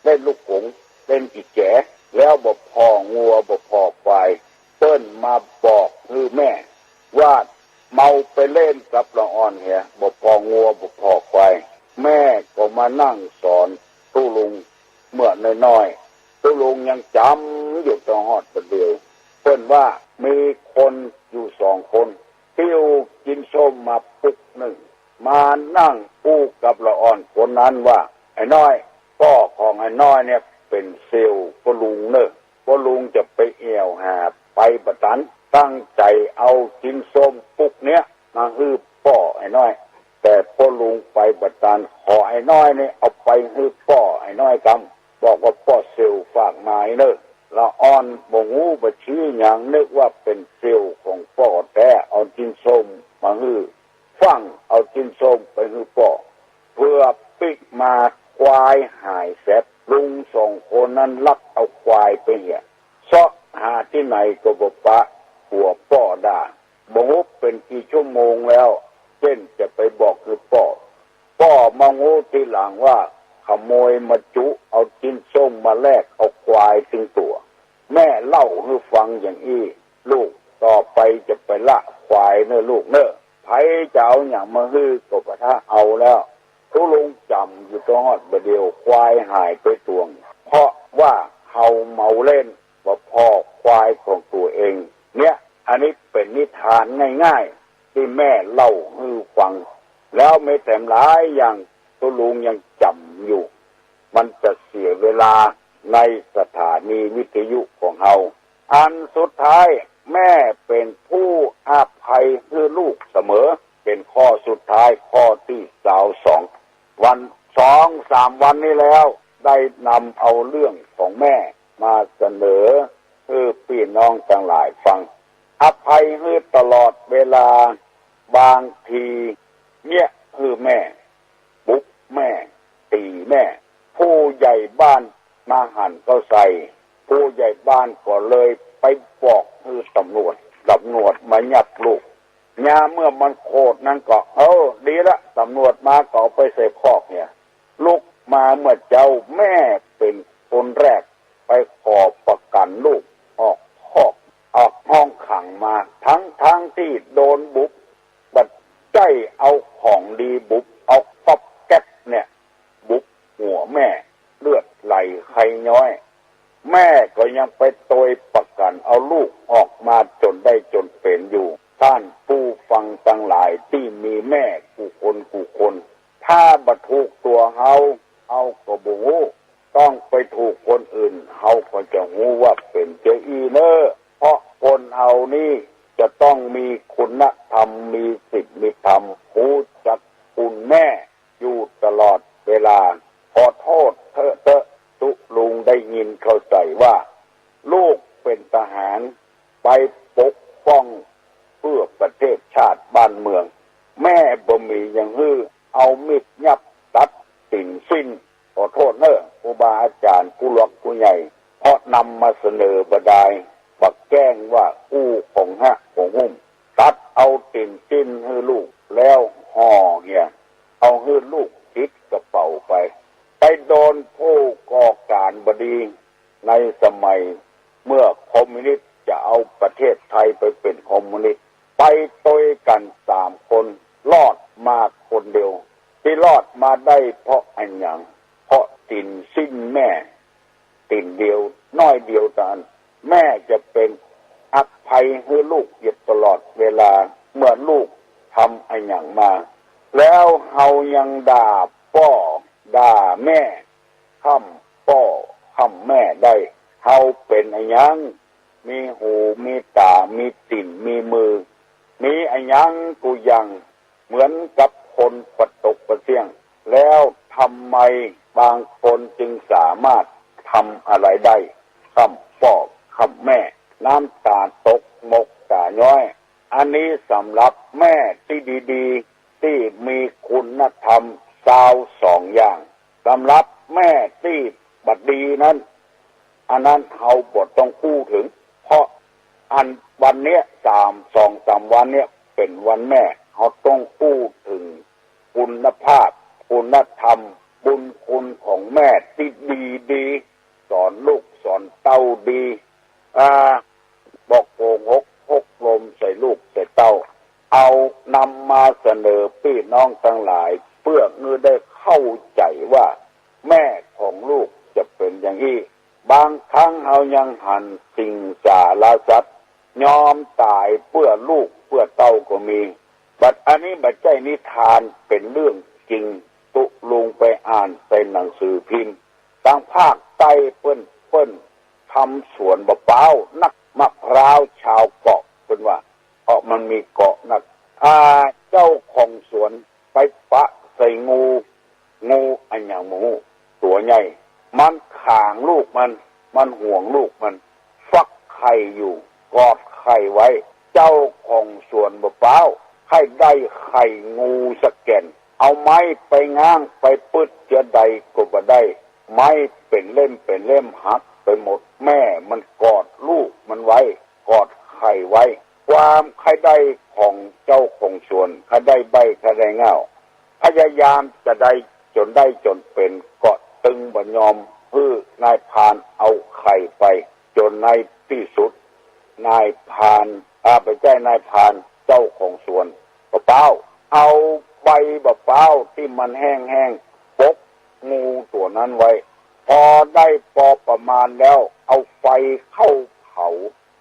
เล่นลูกกง เล่นกี่แจ๋ แล้วบ่ผ่องัวบ่ผ่อควาย เปิ้นมาบอกหื้อแม่ว่า เมาไปเล่นกับละอ่อนเหีย บ่ผ่องัวบ่ผ่อควาย แม่ก็มานั่งสอนตุ๊ลุงเมื่อน้อยๆ ตุ๊ลุงยังจ๋ำอยู่ตลอดประเดี๋ยว เปิ้นว่ามีคนอยู่สองคน หิ้วจิ๊นส้มมาปุกนึ่ง มานั่งอู้กับละอ่อนคนนั้นว่า ไอ้น้อย ป้อของไอ้น้อยเนี่ยเป๋นเสี่ยวป้อลุงเน่อ ป้อลุงจะไปแอ่วหาไปบ่ตัน ตั้งใจ๋เอาจิ๊นส้มปุกเนี้ยมาหื้อป้อไอ้น้อย แต่ป้อลุงไปบ่ตัน ขอไอ้น้อยนี่เอาไปหื้อป้อไอ้น้อยกำ บอกว่าป้อเสี่ยวฝากมาเน่อ ละอ่อนบ่ฮู้บ่ซี้หยัง นึกว่าเป๋นเสี่ยวของป้อแต๊ เอาจิ๊นส้มมาหื้อ ฟั่งเอาจิ๊นส้มไปหื้อป้อ เปื้อปิ๊กมาควายหายแสบ ลุงสองคนนั้นลักเอาควายไปเหีย เซาะหาตี้ไหนก็บ่ปะ กั๋วป้อด่า บ่ฮู้เป๋นกี่ชั่วโมงแล้ว เจ้นจะไปบอกหื้อป้อ ป้อมาฮู้ทีหลังว่าขโมยมาจุเอาจิ๊นส้มมาแลกเอาควายตึงตั๋ว แม่เล่าหื้อฟังอย่างอี้ ลูก ต่อไปจะไปละควายเน่อลูกเน่อ ใผจะเอาหยังมาหื้อก็บ่ถ้าเอาแล้ว ตุ๊ลุงจ๋ำอยู่ตลอดประเดี๋ยว ควายหายไปตั๋ว เพราะว่าเฮาเมาเล่นบ่ผ่อควายของตั๋วเอง เนี่ย อันนี้เป๋นนิทานง่ายๆ ตี้แม่เล่าหื้อฟัง แล้วมีแถมหลายอย่างตุ๊ลุงยังจ๋ำอยู่ มันจะเสียเวลาในสถานีวิทยุของเฮา อันสุดท้าย แม่เป๋นผู้อภัยหื้อลูกเสมอ เป๋นข้อสุดท้าย ข้อตี้ซาวสอง วันสองสามวันนี้แล้ว ได้นำเอาเรื่องของแม่มาเสนอหื้อปี้น้องตังหลายฟัง อภัยหื้อตลอดเวลา บางทีเยียะหื้อแม่ บุบแม่ ตี๋แม่ ผู้ใหญ่บ้านมาหันเข้าใส่ ผู้ใหญ่บ้านก็เลยไปบอกหื้อตำรวจ ตำรวจมายับลูก ยามเมื่อมันโขดนั้นก็ เออ ดีละ ตำรวจมาก็เอาไปใส่คอกเนี่ย ลุกมาเมื่อเจ๊า แม่เป๋นคนแรกไปขอประกั๋นลูกออกคอก ออกห้องขังมา ทั้งๆ ตี้โดนบุบ บ่ใจ้เอาของดีบุบ เอาก๊อบแก๊บเนี่ย บุบหัวแม่ เลือดไหลไคย้อย แม่ก็ยังไปตวยประกั๋นเอาลูกออกมาจ๋นได้จ๋นเป๋นอยู่ ต้านผู้ฟังตังหลายตี้มีแม่กู้คนกู้คน ถ้าบ่ถูกตั๋วเฮา เฮาก็บ่ฮู้ ต้องไปถูกคนอื่น เฮาก็จะฮู้ว่าเป๋นเจ้าอี้เน่อ เพราะคนเฮานี้จะต้องมีคุณธรรม มีศีลมีธรรม ฮู้จักคุณแม่ อยู่ตลอดเวลา ขอโต้ษเต๊อะ ตุ๊ลุงได้ยินเข้าใจ๋ว่า ลูกเป๋นทหาร ไปปกป้องเปื้อประเทศชาติบ้านเมือง แม่บ่มีหยังหื้อ เอามีดยับตัดตี๋นสิ้น ขอโต้ษเน่อ ครูบาอาจ๋ารย์ ผู้หลักผู้ใหญ่ เพราะนำมาเสนอบ่ดาย บ่แก้งว่าอู้ของฮะของหุ้ม ตัดเอาตี๋นสิ้นหื้อลูก แล้วห่อเหีย เอาหื้อลูกติดกระเป๋าไป ไปโดนผู้ก่อก๋านบ่ดี ในสมัยเมื่อคอมมิวนิสต์จะเอาประเทศไทยไปเป๋นคอมมิวนิสต์ ไปตวยกั๋นสามคน รอดมาคนเดียว ตี้รอดมาได้เพราะอะหยัง เพราะตี๋นสิ้นแม่ ตี๋นเดียว น้อยเดียวเต้าอั้น แม่จะเป๋นอภัยหื้อลูกอยู่ตลอดเวลา เมื่อลูกทำอะหยังมา แล้วเฮายังด่าป้อด่าแม่ ค่ำป้อค่ำแม่ได้ เฮาเป๋นอะหยัง มีหูมีต๋า มีตี๋นมีมือ มีอะหยังกู้อย่าง เหมือนกับคนปะตกปะเสี้ยง แล้วทำไมบางคนจึงสามารถทำอะไรได้ ค่ำป้อค่ำแม่ น้ำต๋าตก หมกต๋าย้อย อันนี้สำหรับแม่ตี้ดีๆ ตี้มีคุณธรรมซาวสองอย่าง สำหรับแม่ตี้บ่ดีนั้น อันนั้นเฮาบ่ต้องอู้เถิง เพราะอันวันเนี้ย สาม สองสามวันเนี้ยเป๋นวันแม่ เฮาต้องอู้เถิงคุณภาพ คุณธรรม บุญคุณของแม่ตี้ดีๆ สอนลูกสอนเต้าดี อ่า บ่โกหกหกลมใส่ลูกใส่เต้า เอา พี่น้องตังหลาย เปื้อหื้อได้เข้าใจ๋ว่าแม่ของลูกจะเป๋นอย่างอี้ บางครั้งเฮายังหันสิงสารสัตว์ยอมต๋ายเปื้อลูกเปื้อเต้าก็มี บัดอันนี้บ่ใจ้นิทาน เป๋นเรื่องจริง ตุ๊ลุงไปอ่านใต้หนังสือพิมพ์ ตางภาคใต้เปิ้น เปิ้นทำสวนมะพร้าวนัก มะพร้าวชาวเกาะ เปิ้นว่า เพราะมันมีเกาะนัก อ่า เจ้าของสวนไปปะใส่งู งูอะหยังบ่ฮู้ ตั๋วใหญ่ มันขางลูกมัน มันห่วงลูกมัน ฟักไข่อยู่ กอดไข่ไว้ เจ้าของสวนมะพร้าวใค่ได้ไข่งูสักแก่น เอาไม้ไปง้างไปปึ๊ดจะใดก็บ่ได้ ไม้เป๋นเล่มเป๋นเล่มหักไปหมด แม่มันกอดลูกมันไว้ กอดไข่ไว้ ความใค่ได้ของเจ้าของสวน ใค่ได้ใบ้ใค่ได้ง่าว พยายามจะได้จ๋นได้จ๋นเป๋น ก็ตึงบ่ยอมหื้อนายพรานเอาไข่ไป จ๋นในตี้สุด นายพราน อ่า บ่ใจ้นายพราน เจ้าของสวนมะพร้าว เอาใบมะพร้าวตี้มันแห้งๆ ปกงูตั๋วนั้นไว้ พอได้ปอประมาณแล้ว เอาไฟเข้าเผา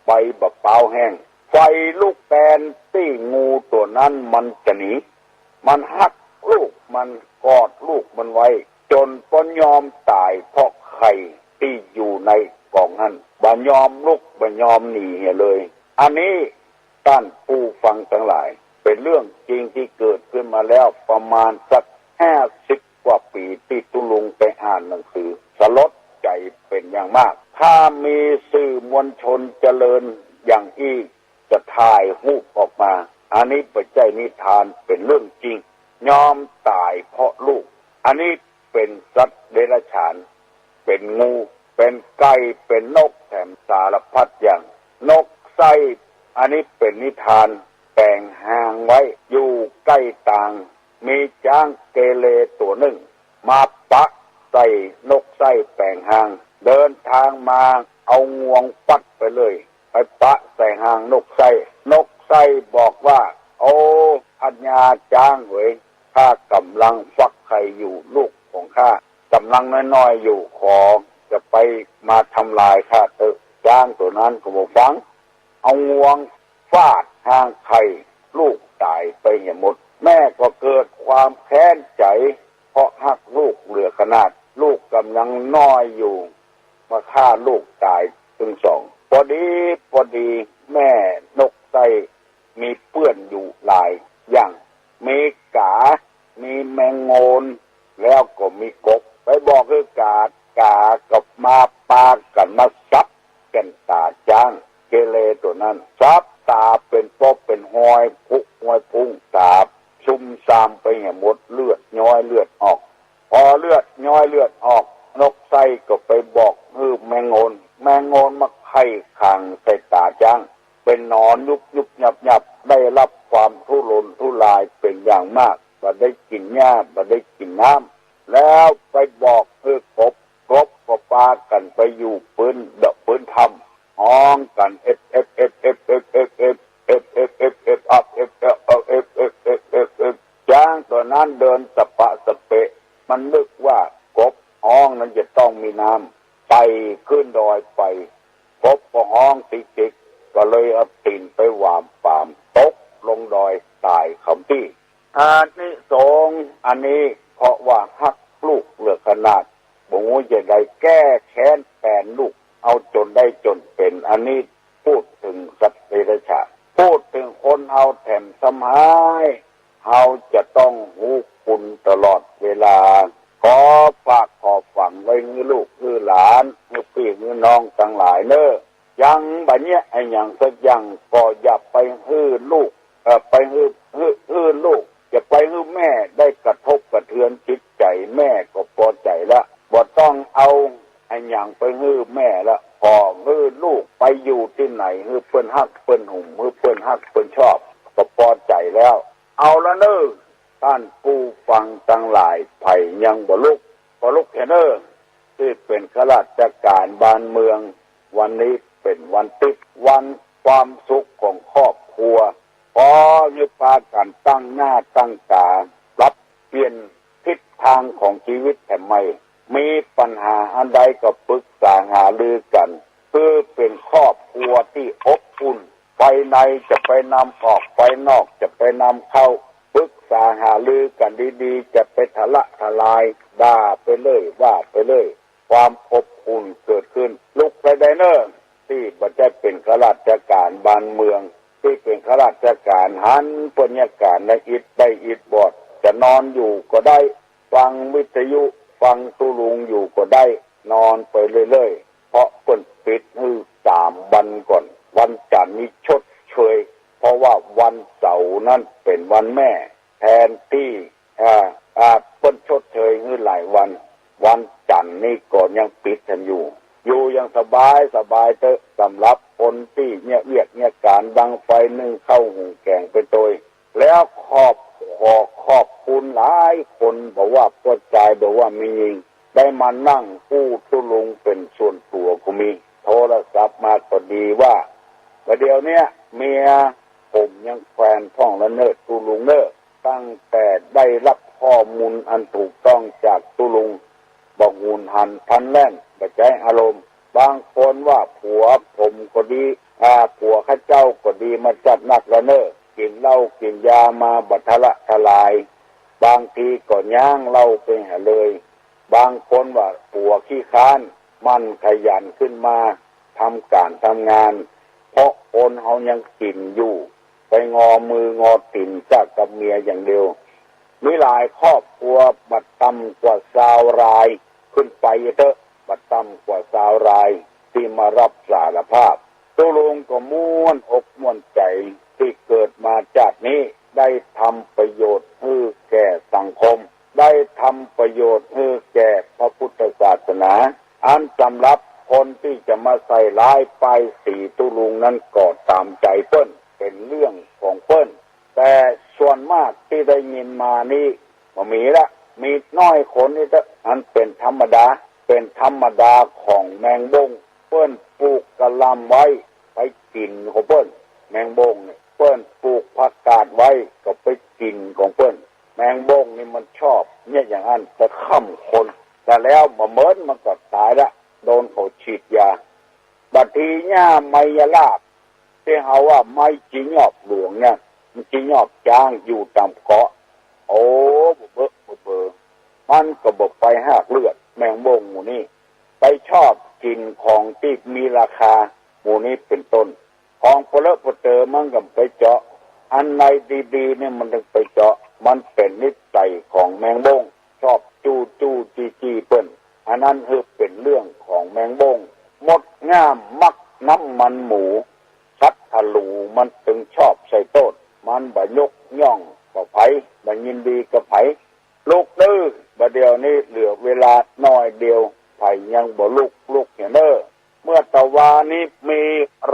ใบมะพร้าวแห้ง ไฟลุกแตนตี้งูตั๋วนั้นมันจะหนี มันฮักลูกมัน กอดลูกมันไว้ จ๋นปอยอมต๋ายเพราะไข่ตี้อยู่ในกองนั้น บ่ยอมลุกบ่ยอมหนีเลย อันนี้ต้านผู้ฟังตังหลาย เป๋นเรื่องจริงตี้เกิดขึ้นมาแล้วประมาณสักห้าสิบกว่าปี๋ ตี้ตุ๊ลุงไปอ่านหนังสือ สลดใจ๋เป๋นอย่างมาก ถ้ามีสื่อมวลชนเจริญอย่างอี้ จะถ่ายฮูปออกมา อันนี้บ่ใจ้นิทาน เป๋นเรื่องจริง ยอมต๋ายเพราะลูก อันนี้เป๋นสัตว์เดรัจฉาน เป๋นงู เป๋นไก่ เป๋นนก แถมสารพัดอย่าง นกไส้ อันนี้เป๋นนิทาน แป๋งฮางไว้ อยู่ใก้ตาง มีจ๊างเกเรตั๋วนึ่ง มาปะใส่นกไส้แป๋งฮาง เดินตางมา เอางวงฟัดไปเลย ไปปะใส่ฮางนกไส้ นกไส้บอกว่า โอ้ อัญญาจ๊างเหย ข้าก่ำลังฟักไข่อยู่ ลูกของข้าก่ำลังน้อยๆ อยู่ ขอจะไป มาทำลายข้าเต๊อะ จ๊างตั๋วนั้นก็บ่ฟัง เอางวงฟาดฮางไข่ ลูกต๋ายไปเหียหมด แม่ก็เกิดความแค้นใจ๋ เพราะฮักลูกเหลือขนาด ลูกก่ำลังน้อยอยู่ มาฆ่าลูกต๋ายตึงสอง ปอดีปอดี แม่นกไส้มีเปื้อนอยู่หลายอย่าง มีก๋า มีแมงโงน แล้วก็มีกบ ไปบอกหื้อกา ก๋าก็มาปากั๋นมาสับแก่นต๋าจ๊างเกเรตั๋วนั้น สับต๋าเป๋นปอกเป๋นฮอยพุ ฮอยพุง ต๋าซุ่มซ่ามไปเหียหมด เลือดย้อยเลือดออก ปอเลือดย้อยเลือดออก นกไส้ก็ไปบอกหื้อแมงโงน แมงโงนมาไข่ขังใส่ต๋าจ๊าง เป๋นหนอนยุบยุบยับยับ ได้ฮับความทุรนทุรายเป๋นอย่างมาก บ่ได้กิ๋นหญ้า บ่ได้กิ๋นน้ำ แล้วไปบอกหื้อกบ กบก็ปากั๋นไปอยู่ปื้น เดอะปื้นถ้ำ ฮ้องกั๋น เอฟ เอฟ อับ เอฟ เอฟ จ๊างตั๋วนั้นเดินสะปะสะเปะ มันนึกว่ากบฮ้องนั้นจะต้องมีน้ำ ไต่ขึ้นดอยไป กบก็ฮ้องติ๊กติ๊ก ก็เลยเอาตี๋นไปหวามปาม ตกลงดอยต๋ายคาตี้ อานิสงส์อันนี้ เพราะว่าฮักลูกเหลือขนาด บ่ฮู้จะใดแก้แค้นแตนลูก เอาจ๋นได้จ๋นเป๋น อันนี้พูดเถิงสัตว์เดรัจฉาน พูดเถิงคนเฮาแถมซ้ำฮ้าย เฮาจะต้องฮู้คุณตลอดเวลา ขอฝากขอฝังไว้หื้อลูกหื้อหลาน หื้อปี้หื้อน้องตังหลายเน่อ ยังบ่เยียะอะหยังสักอย่าง ก็อย่าไปหื้อลูก เอ่อ ไปหื้อ หื้อ หื้อลูก อย่าไปหื้อแม่ได้กระทบกระเทือนจิตใจ๋ แม่ก็ปอใจ๋ละ บ่ต้องเอาอะหยังไปหื้อแม่ละ ขอหื้อลูกไปอยู่ตี้ไหน หื้อเปิ้นฮักเปิ้นหุม หื้อเปิ้นฮักเปิ้นชอบ ก็ปอใจ๋แล้ว เอาละเน่อ ต้านผู้ฟังตังหลาย ใผยังบ่ลุก ก็ลุกเหียเน่อ ตี้เป๋นข้าราชก๋านบ้านเมือง วันนี้เป๋นวันติ๊ด วันความสุขของครอบครัว ขอหื้อปากั๋นตั้งหน้าตั้งต๋า ปรับเปลี่ยนทิศตางของจีวิตแถมใหม่ มีปัญหาอันใดก็ปรึกษาหารือกั๋น คือเป๋นครอบครัวตี้อบอุ่น ภายในจะไปนำออก ภายนอกจะไปนำเข้า ปรึกษาหารือกั๋นดีๆ จะไปทะละทะลาย ด่าไปเรื่อย ว่าไปเรื่อย ความอบอุ่นเกิดขึ้น ลุกไปได้เน่อ ตี้บ่ใจ้เป๋นข้าราชก๋านบ้านเมือง ตี้เป๋นข้าราชก๋าน หันเปิ้นเยียะก๋านได้อิดใบ้อิดบอด จะนอนอยู่ก็ได้ ฟังวิทยุ ฟังตุ๊ลุงอยู่ก็ได้ นอนไปเรื่อยๆ เพราะเปิ้นปิดหื้อสามวันก่อน วันจั๋นทร์นี้ชดเชย เพราะว่าวันเสาร์นั้นเป๋นวันแม่ แทนตี้ อ่า อ่า เปิ้นชดเชยหื้อหลายวัน วันจั๋นทร์นี้ก็ยังปิดหั้นอยู่ อยู่อย่างสบายสบายเต๊อะ สำหรับคนตี้เยียะเวียกเยียะก๋าน ดังไฟนึ่งข้าวหุงแก๋งไปโตย แล้วขอบ ขอขอบคุณหลายคน บ่ว่าป้อจาย บ่ว่าแม่ญิง ได้มานั่งอู้ตุ๊ลุงเป๋นส่วนตั๋วก็มี โทรศัพท์มาก็ดีว่า บ่าเดี่ยวเนี้ยเมียผมยังแควนพ่องละเน่อตุ๊ลุงเน่อ ตั้งแต่ได้รับข้อมูลอันถูกต้องจากตุ๊ลุง บ่หุนหันพลันแล่น บ่ใจ๊อารมณ์ บางคนว่าผัวผมก็ดี อ่า ผัวข้าเจ้าก็ดีมาจัดนักละเน่อ กิ๋นเหล้ากิ๋นยามาบ่ทะละทะลาย บางทีก็ย้างเหล้าไปหาเลย บางคนว่าผัวขี้ค้าน หมั่นขยันขึ้นมาทำก๋านทำงาน เพราะคนเฮายังกิ๋นอยู่ ไปงอมืองอตี๋นจ๊ะกับเมียอย่างเดียว มีหลายครอบครัวบ่ต่ำกว่าซาวรายขึ้นไปเต๊อะ บ่ต่ำกว่าซาวรายตี้มารับสารภาพ ตุ๊ลุงก็ม่วนอกม่วนใจ๋ตี้เกิดมาจาตินี้ ได้ทำประโยชน์หื้อแก่สังคม ได้ทำประโยชน์หื้อแก่พระพุทธศาสนา อันสำหรับคนตี้จะมาใส่ร้ายป้ายสีตุ๊ลุงนั้นก็ต๋ามใจ๋เปิ้น เป๋นเรื่องของเปิ้น แต่ส่วนมากตี้ได้ยินมานี้บ่มีละ มีน้อยคนนี้เต๊อะ อันเป๋นธรรมดา เป๋นธรรมดาของแมงบ้ง เปิ้นปลูกกะหล่ำไว้ไปกิ๋นของเปิ้น แมงบ้งเนี่ย เปิ้นปลูกผักกาดไว้ก็ไปกิ๋นของเปิ้น แมงบ้งนี่มันชอบเยียะอย่างอั้น แต่ค่ำคน แต่แล้วบ่เมินมันก็ต๋ายละ โดนเขาฉีดยา บัดทีหญ้าไมยราบ ตี้เฮาว่าไม้จียอบหลวงเนี่ย มันจียอบจ๊างอยู่ต๋ามเกาะ โอ้ บ่เบอะบ่เบอ มันก็บ่ไปฮากเลือด แมงบ้งหมู่นี้ ไปชอบกิ๋นของตี้มีราคา หมู่นี้เป๋นต้น ของปะเลอะปะเต๋อมันก็ไปเจาะ อันใดดีๆ เนี่ยมันตึงไปเจาะ มันเป๋นนิสัยของแมงบ้ง ชอบจู้จู้จี้จี้เปิ้น อันนั้นหื้อเป๋นเรื่องของแมงบ้ง มดง่ามมักน้ำมันหมู สัตว์หลูมันตึงชอบใส่โต้ษ มันบ่ยกย่องกับใผ บ่ยินดีกับใผ ลูกตื้อ บ่าเดี่ยวนี้เหลือเวลาน้อยเดียว ใผยังบ่ลุก ลุกเหียเน่อ เมื่อตะวานี้มี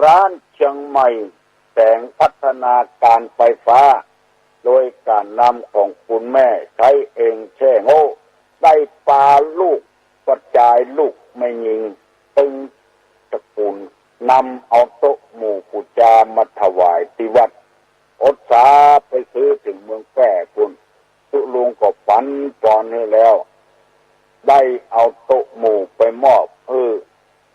ร้านเจียงใหม่แสงพัฒนาก๋านไฟฟ้า โดยก๋านนำของคุณแม่ใช้เองแช่โง่ ได้ปาลูกป้อจายลูกแม่ญิง ตึงตระกูล นำเอาโต๊ะหมู่ปู๋จามาถวายตี้วัด อดสาไปซื้อเถิงเมืองแป้ปู้น ตุ๊ลุงก็ปั๋นปอนหื้อแล้ว ได้เอาโต๊ะหมู่ไปมอบหื้อ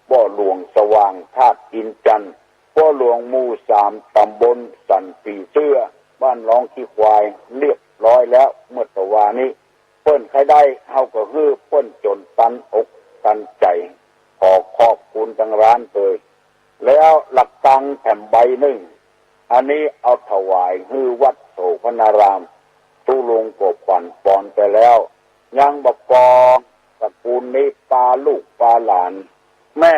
ป้อหลวงสว่างธาตุอินทร์จันทร์ ป้อหลวงหมู่สามต๋ำบลสันผีเสื้อ บ้านหนองขี้ควาย เรียบร้อยแล้ว เมื่อตะวานี้ เปิ้นใค่ได้ เฮาก็หื้อเปิ้นจ๋นตันอกตันใจ๋ ขอขอบคุณตางร้านเตย แล้วละฆังแถมใบนึ่ง อันนี้เอาถวายหื้อวัดโสภณาราม ตุ๊ลุงก็ปั๋นปอนไปแล้ว ยังบ่ปอ ตระกูลนี้ปาลูกปาหลาน แม่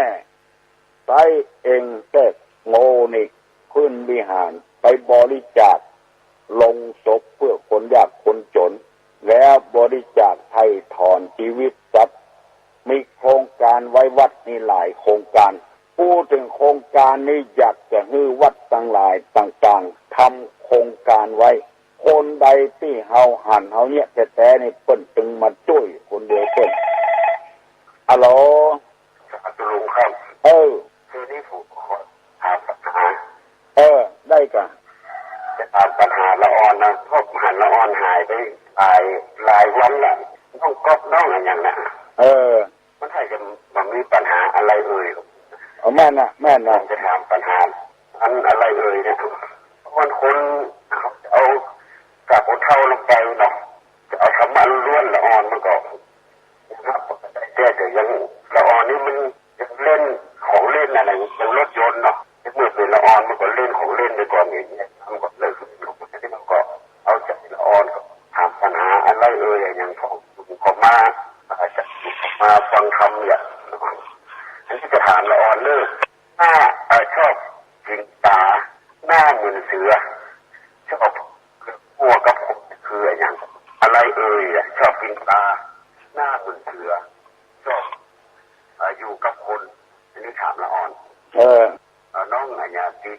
ใช้เองแท้โง่นี่ ขึ้นวิหาร ไปบริจาคโลงศพเปื้อคนยากคนจ๋น แล้วบริจาคไถ่ถอนจีวิตสัตว์ มีโครงก๋านไว้วัดนี่หลายโครงก๋าน พูดเถิงโครงก๋านนี้ อยากจะหื้อวัดตังหลายต่างๆ ทำโครงก๋านไว้ คนใดตี้เฮาหันเฮาเยียะแต๊ๆ นี่เปิ้นตึงมาจ้วยคนเดียวเปิ้น อะโหล ครับ ตุ๊ลุงครับ เออ คืนนี้ผมขอถามครับ เออ ได้ก่ะ จะถา พบหันละอ่อนหายไปหลาย หลายวันละ น้องก๊อฟน้องอะหยังน่ะ เออ มันใค่จะบ่มีปัญหาอะไรเอ่ย เอาแม่นน่ะ แม่นน่ะ จะถามปัญหาอันอะไรเอ่ยเนี่ย มันคนเอา กราบผู้เฒ่าลงไปเนาะ จะเอาธรรมะล้วนละอ่อนมันก็ แต่ แต่ยังละอ่อนนี่มันยังเล่นของเล่นอะไร ยังรถยนต์เนาะ เมื่อเป๋นละอ่อนมันก็เล่นของเล่นไปก่อนนี่ มันก็เลย มันก็เอาใจ๋ละอ่อนก็ถามปัญหาอะไรเอ่ย อะหยังของ ของมา อาจจะมาฟังธรรมเนี่ย อันนี้จะถามละอ่อนเน่อ หน้า เอ่อ ชอบกิ๋นป๋า หน้าเหมือนเสือ ชอบหัวกับคนคืออะหยัง อะไรเอ่ยอะ ชอบกิ๋นป๋า หน้าเหมือนเสือ ชอบ เอ่อ อยู่กับคน อันนี้ถามละอ่อน เออ เอ่อ น้องอะหยังตี้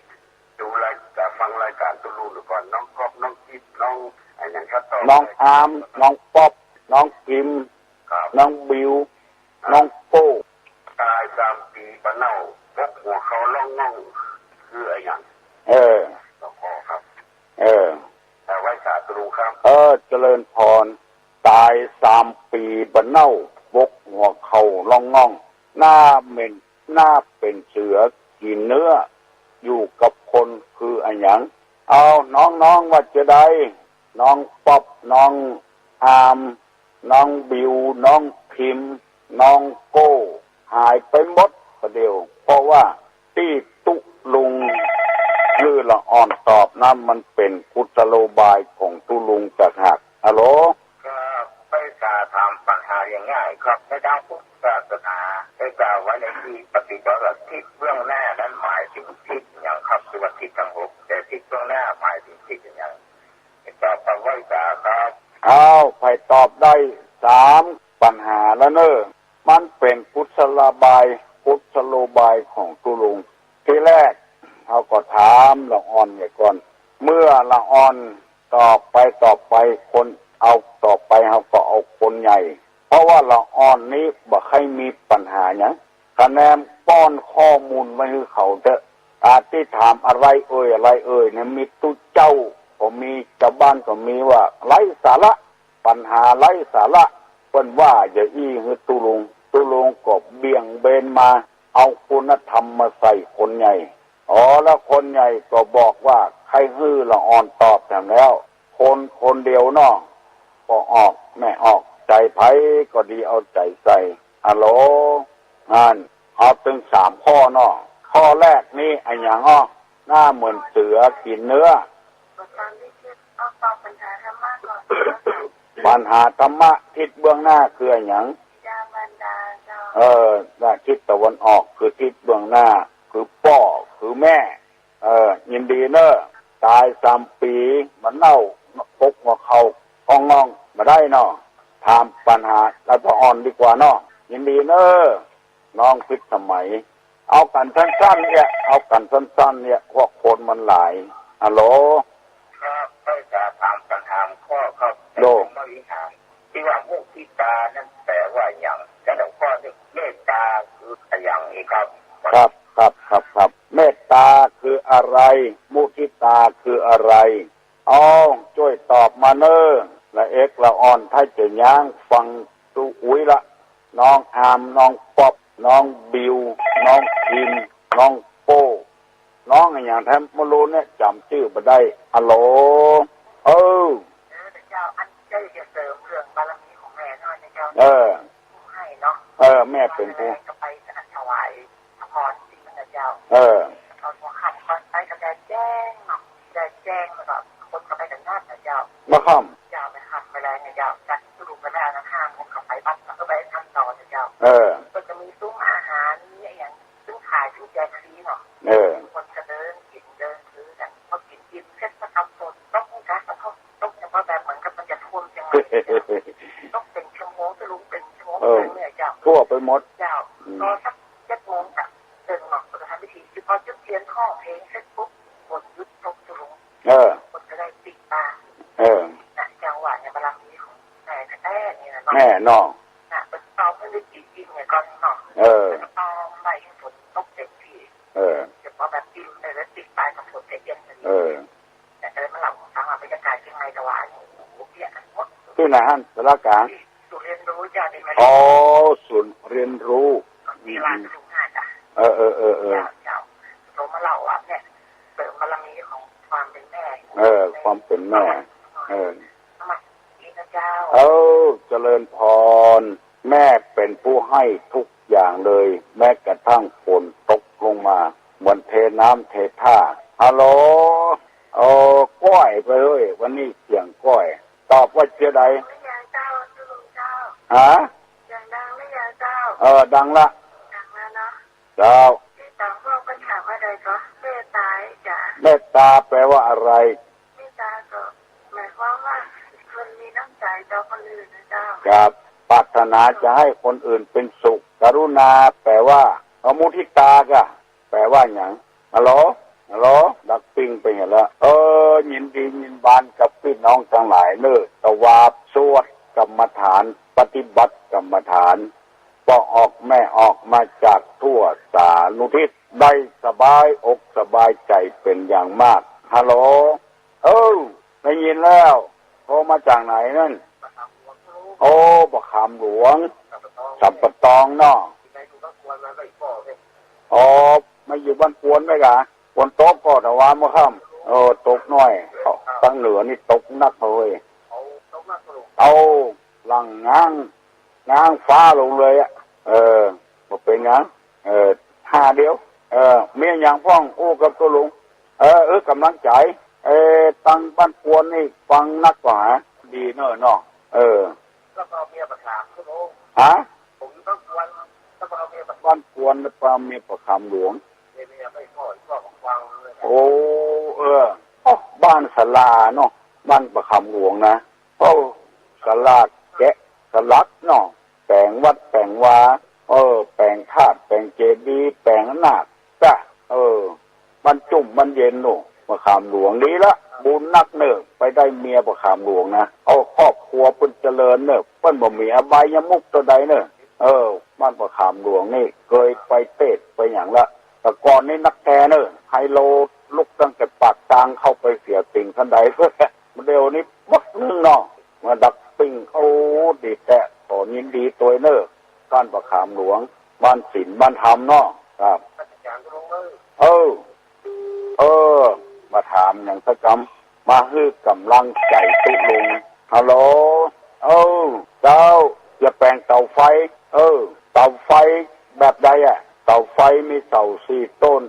ดูราย ฟังรายก๋านตุ๊ลุงดูก่อน น้องก๊อฟ น้องจิ๊บ น้องอะหยัง ครับ ต่อ น้องอาม น้องป๊อป น้องพิม ครับ น้องบิว ครับ น้องโก้ ต๋ายสามปี๋บ่เน่า ปกหัวเข่าร้องง่อง คืออะหยัง เออ หลวงพ่อครับ เออ เอ่อ ไหว้สาตุ๊ลุงครับ เออ เจริญพร ต๋ายสามปี๋บ่เน่า ปกหัวเข่าร้องง่อง หน้าเหม็น หน้าเป๋นเสือกิ๋นเนื้อ อยู่กับคนคืออะหยัง เอา น้องๆ ว่าจาใด น้องป๊อป น้องอาม น้องบิว น้องพิม น้องโก้ หายไปหมดประเดี๋ยว เพราะว่าตี้ตุ๊ลุงหื้อละอ่อนตอบนั้น มันเป๋นกุศโลบายของตุ๊ลุงต่างหาก ฮัลโหล ก็ไปจะถามปัญหาอย่างง่ายครับ ในตางพุทธศาสนาได้กล่าวไว้ในตี้ปฏิบัติว่าทิศเบื้องหน้านั้นหมายถึงทิศอะหยังครับ คือว่าทิศตังหก แต่ทิศเบื้องหน้าหมายถึงทิศอะหยัง ตอบกับไหว้สาครับ อ้าว ใผตอบได้สามปัญหาแล้วเน่อ มันเป๋นกุศโลบาย กุศโลบายของตุ๊ลุง ทีแรกเฮาก็ถามละอ่อนเหียก่อน เมื่อละอ่อนตอบไป ตอบไป คนเอาตอบไป เฮาก็เอาคนใหญ่ เพราะว่าละอ่อนนี้บ่ใค่มีปัญหาหยัง คะแนนป้อนข้อมูลไว้หื้อเขาเต๊อะ อาตี้ถามอะไรเอ่ย อะไรเอ่ยเนี่ย มีตุ๊เจ้าก็มี จาวบ้านก็มีว่าไร้สาระ ปัญหาไร้สาระ เปิ้นว่าอย่างอี้หื้อตุ๊ลุง ตุ๊ลุงก็เบี่ยงเบนมา เอาคุณธรรมมาใส่คนใหญ่ อ๋อ แล้วคนใหญ่ก็บอกว่าใค่หื้อละอ่อนตอบแถมแล้ว คนคนเดียวเนาะ ป้อออกแม่ออก ใจ๋ใผก็ดีเอาใจ๋ใส่ ฮัลโหล อั้น เอาตึงสามข้อเนาะ ข้อแรกนี้อะหยังอ้อ หน้าเหมือนเสือกิ๋นเนื้อ ปัญหาธรรมะ ทิศเบื้องหน้าคืออะหยัง เออ ด้านทิศตะวันออกคือทิศเบื้องหน้า คือป้อ คือแม่ เออ ยินดีเน่อ ต๋ายสามปี๋บ่เน่า ปกหัวเข่าร้องง่อง บ่ได้เนาะ ถามปัญหาละอ่อนดีกว่าเนาะ ยินดีเน่อ น้องพิสมัย เอากั๋นสั้นๆ เนี่ย เอากั๋นสั้นๆ เนี่ย พวกคนมันหลาย ฮัลโหล ครับ ก็จะถามปัญหาข้อครับ โย แต่ผมบ่มีถาม ตี้ว่ามุทิตานั้นแป๋ว่าอะหยัง แต่หลวงพ่อนี่เมตตาคืออะหยังอีกครับ ครับ ครับ ครับ ครับ เมตตาคืออะไร มุทิตาคืออะไร เอา จ้วยตอบมาเน่อ ละเอกละอ่อน ถ้าจะย้างฟังตุ๊อุ๊ยละ น้องอาม น้องป๊อป น้องบิว น้องพิม น้องโก้ น้องอะหยังแท้บ่ฮู้เนี่ย จ๋ำจื้อบ่ได้ ฮัลโหล เออ เออ เจ้า อันเจ้าจะเสริมเรื่องบารมีของแม่หน่อยนะเจ้า เออ ผู้ให้เนาะ เออ แม่เป๋นผู้ ก็ไปถวายพระพรสินะเจ้า เออ ต๋อนหัวค่ำก่อนไปก็แดดแจ้งเนาะ แดดแจ้งแล้วก็คนก็ไปกั๋นนักนะเจ้า บ่ค่ำ เจ้า ไปค่ำไปแลงนะเจ้า จัดสรุปไปแล้วนะ ห้าโมงก็ไปวัด แล้วก็ไปทำต่อนะเจ้า เออ ก็จะมีซุ้มอาหาร มีอะหยัง ซึ่งขาย ซึ่งแจกฟรีเนาะ เออ คนก็เดินกิ๋นเดินซื้อกั๋น พอกิ๋นอิ่มเสร็จก็ทำฝนตกนะเจ้า ตกเฉพาะแบบเหมือนกับมันจะท่วมเจียงใหม่เจ้า ตกเป๋นชั่วโมง ตะลุง เป๋นชั่วโมง เออ เลยเนี่ยเจ้า ทั่วไปหมด เจ้า อืม พอสักเจ็ดโมงก็เดินออกไปทำพิธี พอจุดเทียนห้องเพลงเสร็จปุ๊บ ฝนหยุดตก ตะลุง เออ ฝนก็ได้ปิดตา เออ นะ จังหวะเนี่ยบารมีของแม่แท้ๆ นี่นะเนาะ แม่เนาะ นะ เปิ้นตอบเปิ้นได้จริงๆ เนี่ยก่อนเนาะ เออ แล้วก็ตอบไปให้ฝนตกเต็มที่ เออ เดี๋ยวพอแบบปิดเลย แล้วปิดไปก็ฝนก็เย็นพอดี เออ แต่ก็เลยมาเล่าให้ฟังว่าบรรยากาศเจียงใหม่ แต่หั้นสารกลาง ศูนย์เรียนรู้จ้ะ ที่แม่ อ๋อ ศูนย์เรียนรู้ มีหลานลูกห้าจ้ะ เออ เออ เออ เออ เจ้า เจ้า โตมาเล่าว่าเนี่ย เสริมบารมีของความเป็นแม่ เออ ความเป็นแม่ เออ นมัสการเจ้า เออ เจริญพร แม่เป็นผู้ให้ทุกอย่างเลย แม้กระทั่งฝนตกลงมา เหมือนเทน้ำเทท่า ฮัลโหล เออ ก้อยไปเฮ้ย วันนี้เสียงก้อย ตอบว่าเจ้าใด เสียงดังหรือยังเจ้า เจ้าลุงเจ้า ฮะ เสียงดังหรือยังเจ้า เออ ดังละ ดังแล้วเนาะ เจ้า ที่ต๋องบอกปัญหาว่าใดก็ เมตตาจ้ะ เมตตาแปลว่าอะไร เมตตาก็หมายความว่าคนมีน้ำใจต่อคนอื่นนะเจ้า ครับ ปรารถนาจะให้คนอื่นเป็นสุข กรุณาแปลว่า เออ มุทิตาก่ะ แปลว่าหยัง ฮัลโหล ฮัลโหล ดักปิ้งไปเหียละ เออ ยินดียินบานกับปี้น้องตังหลายเน่อ ตะวาบสวดกรรมฐาน ปฏิบัติกรรมฐาน ป้อออกแม่ออกมาจากทั่วสารุทิศ ได้สบายอกสบายใจ๋เป๋นอย่างมาก ฮัลโหล เออ ได้ยินแล้ว โทรมาจากไหนนั่น โอ้ ประคำหลวง สัมปะตองเนาะ อ๋อ มาอยู่บ้านกวนไหมกะ ฝนตกก่อตะวาเมื่อค่ำ เออ ตกหน้อย ตังเหนือนี่ตกหนักเลย เอาหลังง้าง ง้างฟ้าลงเลยอะ เออ บ่เป๋นหยัง เออ หาเดียว เออ มีหยังพ่องอู้กับเจ้าลุง เออ เออ กำลังใจ๋ เออ ตังบ้านกวนนี่ฟังนักกว่าหา ดีเน่อเนาะ เออ แล้วก็เอาเมียประคำหลวง ฮะ ผมอยู่บ้านกวน แล้วก็เอาเมียประ บ้านกวนแล้วก็เอาเมียประคำหลวง เมียไม่พ่อ พ่อของกวางเลย โอ้ เออ โอ้ บ้านศาลาเนาะ บ้านประคำหลวงนะ โอ้ ศาลาแกะสลักเนาะ แป๋งวัดแป๋งวา เออ แป๋งธาตุ แป๋งเจดีย์ แป๋งนาคจ้ะ เออ มันจุ่มมันเย็นหนู ประคำหลวงดีละ บุญนักเน่อ ไปได้เมียประคำหลวงนะ เอาครอบครัวเปิ้นเจริญเน่อ เปิ้นบ่มีอบายมุขเต้าใดเน่อ เออ บ้านประคำหลวงนี่ เกยไปเตศน์ไปหยังละ แต่ก่อนนี่นักแท้เน่อ ไฮโลลุกตั้งแต่ปากตางเข้าไปเสียติ่งคันได เดี๋ยวนี้บักนึ่งเนาะ มาดักปิ้ง โอ้ ดีแต๊ ขอยินดีตวยเน่อ บ้านประคำหลวง บ้านศีลบ้านธรรมเนาะ ครับ เออ เออ มาถามหยังสักกำ มาหื้อกำลังใจ๋ตุ๊ลุง ฮัลโหล เออ เจ้า จะแป๋งเต๋าไฟ เออ เต๋าไฟแบบใดอะ เต๋าไฟมีเสาสี่ต้น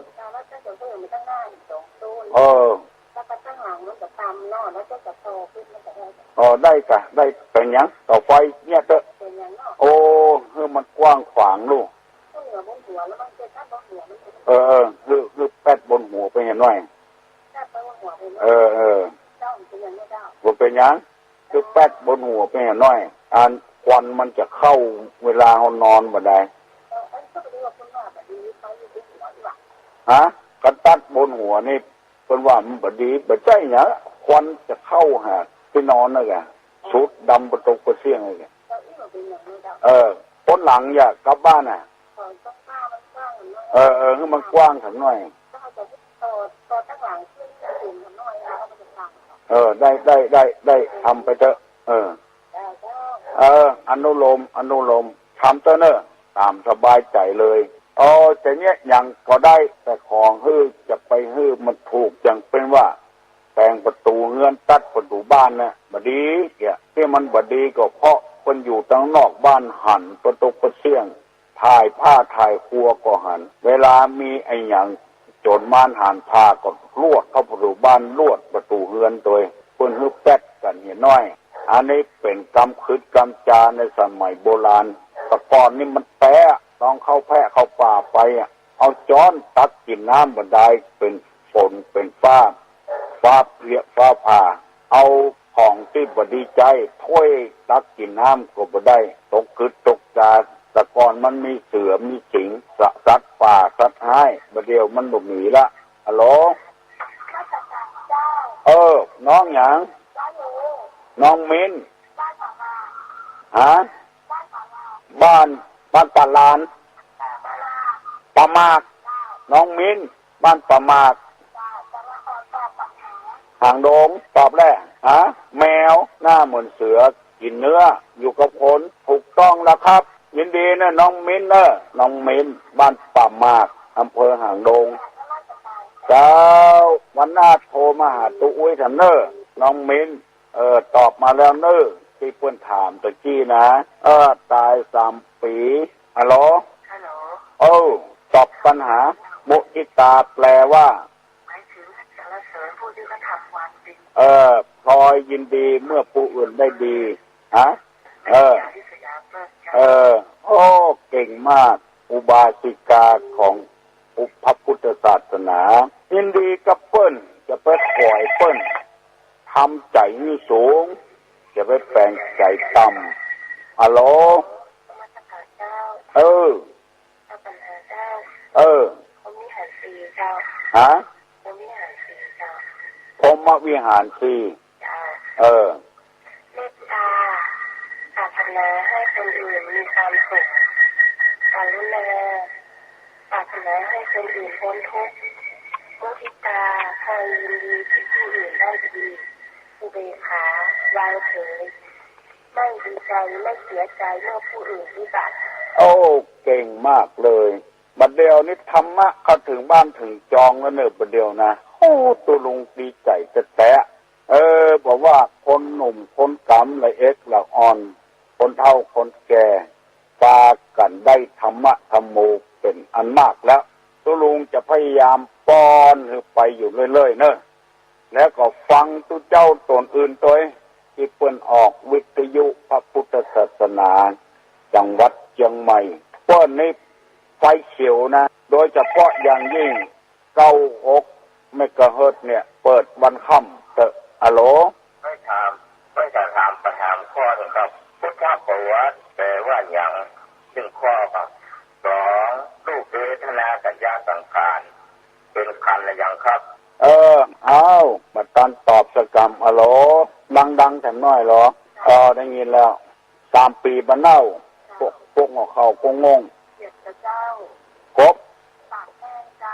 เออ แล้วก็ตั้งหลังมันก็ตำเนาะ แล้วก็จะต่อขึ้นมันก็ได้ อ๋อ ได้กะ ได้ เป๋นหยัง เต๋าไฟเนี่ยเต๊อะ เป๋นหยังเนาะ โอ้ หื้อมันกว้างขวางลูก ก็เหนือบนหัวแล้วมันจะตัดบนหัวมัน เออ เออ หื้อ หื้อแป๊ดบนหัวไปเหียหน้อย ตัดบนหัวไปเลย เออ เออ เจ้ามันเป็นหยังไม่ได้ บ่เป๋นหยัง หื้อแป๊ดบนหัวไปเหียหน้อย อันควันมันจะเข้าเวลาเฮานอนบ่ได้ เออ อันนี้ก็ไปดูว่าคนว่าแบบนี้เขาอยู่ที่หัวดีกว่า ฮะ คันตัดบนหัวนี่ เปิ้นว่ามันบ่ดี บ่ใจ้หยัง ควันจะเข้าหาตี้นอนนั่นแหละ สูดดำปะตกปะเสี้ยงเลย เออ ปนหลังอย่ากลับบ้านน่ะ เออ เออ หื้อมันกว้างสักหน้อย เออ ได้ ได้ ได้ ได้ ทำไปเต๊อะ เออ เออ อนุโลม อนุโลม ทำเต๊อะเน่อ ต๋ามสบายใจ๋เลย เออ แต่เนี่ยหยังก็ได้ แต่ขอหื้อจะไปหื้อมันถูก อย่างเป๋นว่า แป๋งประตู๋เฮือน ตัดประตู๋บ้านน่ะ บ่ดี เนี่ย ตี้มันบ่ดีก็เพราะเปิ้นอยู่ตังนอกบ้านหันปะตกปะเสี้ยง ถ่ายผ้าถ่ายครัวก็หัน เวลามีอะหยังโจ๋รมารหันผ้าก็ลวดเข้าประตู๋บ้าน ลวดประตู๋เฮือนตวย เปิ้นหื้อแป๊ดกั๋นเหียหน้อย อันนี้เป๋นกำขึดกำจาในสมัยโบราณ แต่ก่อนนี่มันแต๊ ต้องเข้าแพะเข้าป่าไปอะ เอาจ๊อนตักกิ๋นน้ำบ่ได้ เป๋นฝนเป๋นฟ้า ฟ้าเปียกฟ้าผ่า เอาของตี้บ่ดีใจ๊ ถ้วยตักกิ๋นน้ำก็บ่ได้ ตกขึดตกจา แต่ก่อนมันมีเสือมีสิงห์ สะ สัตว์ป่าสัตว์ฮ้าย บ่าเดี่ยวมันบ่มีละ ฮัลโหล เออ น้องหยัง น้องมิ้น ฮะ บ้าน บ้านป่าลาน ป่าหมาก น้องมิ้น บ้านป่าหมาก หางดง ตอบแล้ว ฮะ แมว หน้าเหมือนเสือ กิ๋นเนื้อ อยู่กับคน ถูกต้องแล้วครับ ยินดีเน่อ น้องมิ้นเน่อ น้องมิ้น บ้านป่าหมาก อำเภอหางดง เจ้า วันหน้าโทรมาหาตุ๊อุ๊ยเถิงเน่อ น้องมิ้น เออ ตอบมาแล้วเน่อ ตี้เปิ้นถามตะกี้นะ เออ ต๋ายสามปี๋ ฮัลโหล ฮัลโหล เออ ตอบปัญหา มุทิตาแปลว่า หมายถึงสรรเสริญผู้ที่เขาทำความดี เออ พลอยยินดีเมื่อผู้อื่นได้ดี ฮะ เออ เออ โอ้ เก่งมาก อุบาสิกาของพระพุทธศาสนา ยินดีกับเปิ้น จะไปขวายเปิ้น ทำใจ๋หื้อสูง จะไปแป๋งใจ๋ต่ำ ฮัลโหล นมัสการเจ้า เออ เจ้าปัญหาเจ้า เออ พรหมวิหารสี่เจ้า ฮะ พรหมวิหารสี่เจ้า พรหมวิหารสี่ เจ้า เออ เมตตา ปรารถนาให้คนอื่นมีความสุข กรุณา ปรารถนาให้คนอื่นพ้นทุกข์ มุทิตา พลอยยินดีที่ผู้อื่นได้ดี อุเบกขา วางเฉย ไม่ดีใจ ไม่เสียใจเมื่อผู้อื่นวิบัติ โอ้ เก่งมากเลย บัดเดี่ยวนี้ธรรมะเข้าเถิงบ้านเถิงจองแล้วเน่อ บัดเดี่ยวนะ โอ้ ตุ๊ลุงดีใจ๋แต๊ๆ เออ บอกว่าคนหนุ่มคนก๋ำละเอ็กละอ่อน คนเฒ่าคนแก่ ปากั๋นได้ธรรมะธัมโมเป๋นอันมากแล้ว ตุ๊ลุงจะพยายามป้อนหื้อไปอยู่เรื่อยๆ เน่อ แล้วก็ฟังตุ๊เจ้าต๋นอื่นตวย ตี้เปิ้นออกวิทยุพระพุทธศาสนา จังหวัดเจียงใหม่ เปิ้นนี่ไฟเขียวนะ โดยเฉพาะอย่างยิ่ง เก้าหกเมกะเฮิรตซ์เนี่ย เปิดวันค่ำเต๊อะ ฮัลโหล ข้อยถาม ข้อยจะถามปัญหาข้อนึ่งครับ พุทธประวัติแปลว่าหยัง นึ่งข้อครับ สอง รูปเวทนาสัญญาสังขาร เป๋นขันธ์ละหยังครับ เออ อ้าว บ่ตันตอบสักกำ ฮัลโหล ดังๆ แถมหน้อยเหรอ เออ ได้ยินแล้ว สามปี๋บ่าเน่า ปก ปกหัวเข่าก็ง่ง เจ็บกะเจ้า กบ ปากแห้งเจ้า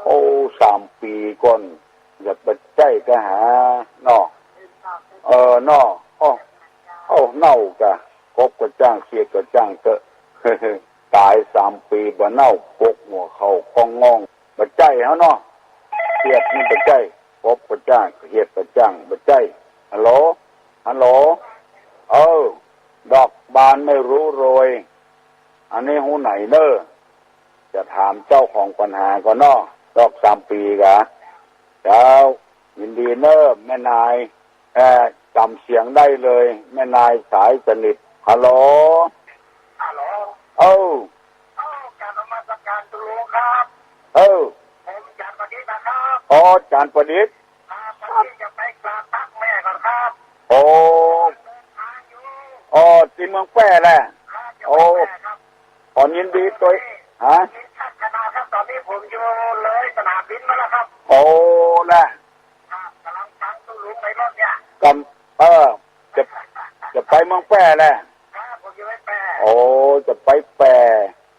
โอ้ สามปี๋ก่อน อย่าไปใจ้กะหา เนาะ เออ เนาะ โอ้ โอ้ เน่ากะ กบกะจ้าง เขียดกะจ้างเต๊อะ ต๋ายสามปี๋บ่าเน่า ปกหัวเข่าก็ง่ง บ่ใจ้เฮาเนาะ เขียดนี่บ่ใจ้ กบกะจ้าง เขียดกะจ้าง บ่ใจ้ ฮัลโหล ฮัลโหล เออ ดอกบานไม่รู้โรย อันนี้ฮู้ไหนเน่อ จะถามเจ้าของปัญหาก่อนเนาะ ดอกสามปี๋กะ เจ้า ยินดีเน่อ แม่นาย เอ่อ จ๋ำเสียงได้เลย แม่นายสายสนิท ฮัลโหล ฮัลโหล เออ เอ้า กราบนมัสการตุ๊ลุงครับ เออ ผมจารย์ประดิษฐ์นะครับ อ๋อ จารย์ประดิษฐ์ ครับ วันนี้จะไปกราบตักแม่ก่อนครับ โอ้ เดินทางอยู่ อ๋อ ตี้เมืองแป้แหละ ครับ จะไปแป้ครับ โอ้ ขอยินดีตวย ฮะ ยินดีครับ ขนาดครับ ต๋อนนี้ผมอยู่เลยสนามบินมาแล้วครับ โอ้ ละ ครับ ก๋ำลังฟังตุ๊ลุงในรถเนี่ย กำ เออ จะ จะไปเมืองแป้แหละ ครับ ผมจะไปแป้ โอ้ จะไปแป้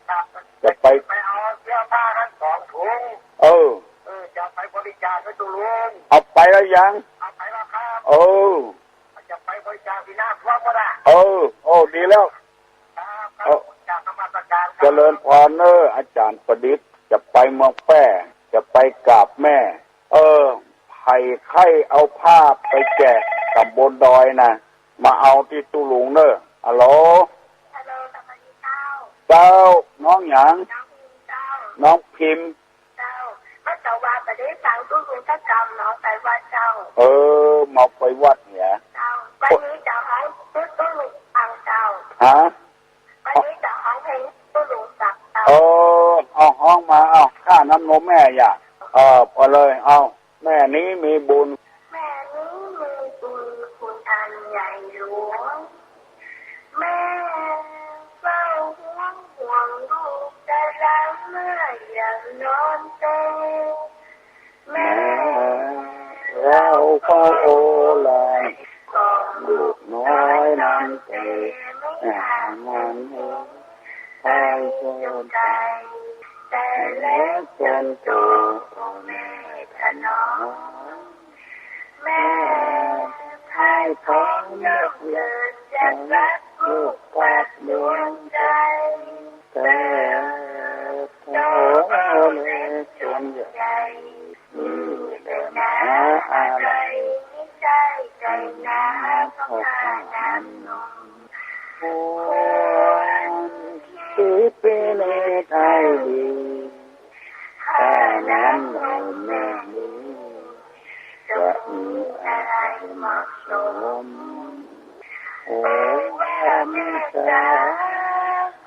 ครับ จะไป ไปเอาเสื้อผ้าทั้งสองถุง เออ เออ จะไปบริจาคหื้อตุ๊ลุง เอาไปแล้วยัง เอาไปแล้วครับ เออ จะไปบริจาคตี้น้ำท่วมก็ได้ เออ โอ้ ดีแล้ว ครับ เออ กราบนมัสการครับ เจริญพรเน่อ อาจ๋ารย์ประดิษฐ์ จะไปเมืองแป้ จะไปกราบแม่ เออ ใผใค่เอาผ้าไปแจกต๋ำบลดอยนะ มาเอาตี้ตุ๊ลุงเน่อ ฮัลโหล ฮัลโหล สวัสดีเจ้า เจ้า น้องหยัง น้องพิมพ์เจ้า น้องพิมพ์ เจ้า เมื่อเจ้าว่าบ่ได้ฟังตุ๊ลุงสักกำเนาะ ไปวัดเจ้า เออ มาไปวัดเนี่ย เจ้า วันนี้จะฮ้องตุ๊ลุงฟังเจ้า ฮะ วันนี้จะฮ้องเพลงตุ๊ลุงฟังเจ้า เออ เอาฮ้องมา เอา ค่าน้ำนมแม่อย่า เออ เอาเลย เอา แม่นี้มีบุญ แม่นี้มีบุญคุณอันใหญ่หลวง แม่เฝ้าห่วงห่วงลูกแต่ละเมื่อยามนอนเปร แม่ แม่เฝ้าโอไล กล่อมลูกน้อยนอนเปร ไม่ห่างงานเหิน ไปเที่ยวไกล แต่เล็กจนโต โอแม่ถนอม แม่ ให้พ้นเลิศเลิศจากทุกข์กวาดดวงใจ แต่โตและจนใหญ่ นี่แหละหนาอะไร ใช่ไกลนัก เพราะข้านั้นหนอ ควรคิดพินิจให้ดี ข้านั้นหนอแม่นี้ จะมีอะไรเหมาะสม โอ้ว่าแม่จ๋า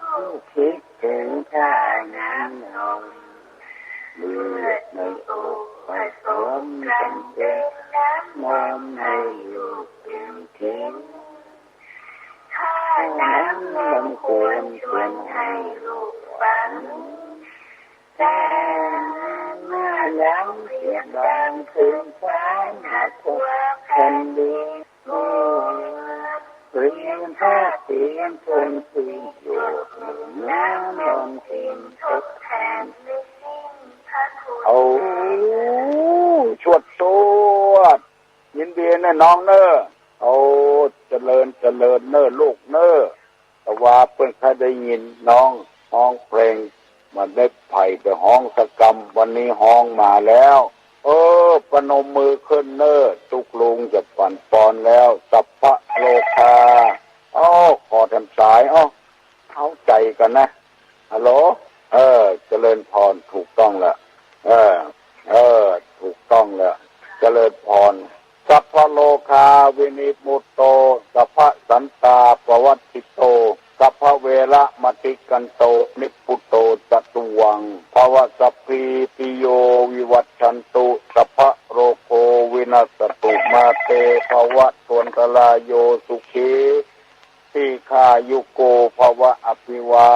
ลูกคิดถึงข้านั้นหนอ เลือดในอกผสมกันเป็นน้ำนมให้ลูกกินทิ้ง ข้านั้นบังควรควรให้ลูกฟัง แต่เมื่อยังเสียงดังครึ้มฟ้าหนักกว่าแผ่นดิน เรียนพระเตรียมทนคืนอยู่ น้ำนมกินทดแทนไม่สิ้นพระคุณ โอ้ ชวดชวด ยินดีเน่อน้องเน่อ โอ้ เจริญเจริญเน่อลูกเน่อ แต่ว่าเปิ้นใค่ได้ยินน้องฮ้องเพลง บ่ได้ใผไปฮ้องสักกำ วันนี้ฮ้องมาแล้ว เออ ประนมมือขึ้นเน่อ ตุ๊กลุงจะปั่นปอนแล้ว สัพพะโลคา อ้อ ขอแถมสาย อ้อ เข้าใจ๋กั๋นนะ ฮัลโหล เออ เจริญพร ถูกต้องละ เออ เออ ถูกต้องละ เจริญพร สัพพะโลคาวินิมมุตโต สัพพะสันตาปวัตถิโต สัพพะเวระมะติกันโต นิพพุโตจตุวัง ภวะสัพพีติโยวิวัชชันตุ สัพพะโรโควินัสสตุ มาเตภวัตวันตะราโย สุขี ทีฆายุโกภวะ อภิวา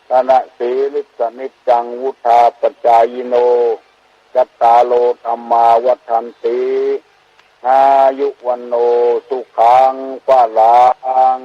ทะนะสีลิสสะนิจจัง วุฑฒาปจายิโน จัตตาโรธัมมาวัฑฒันติ อายุวัณโณ สุขัง พะลัง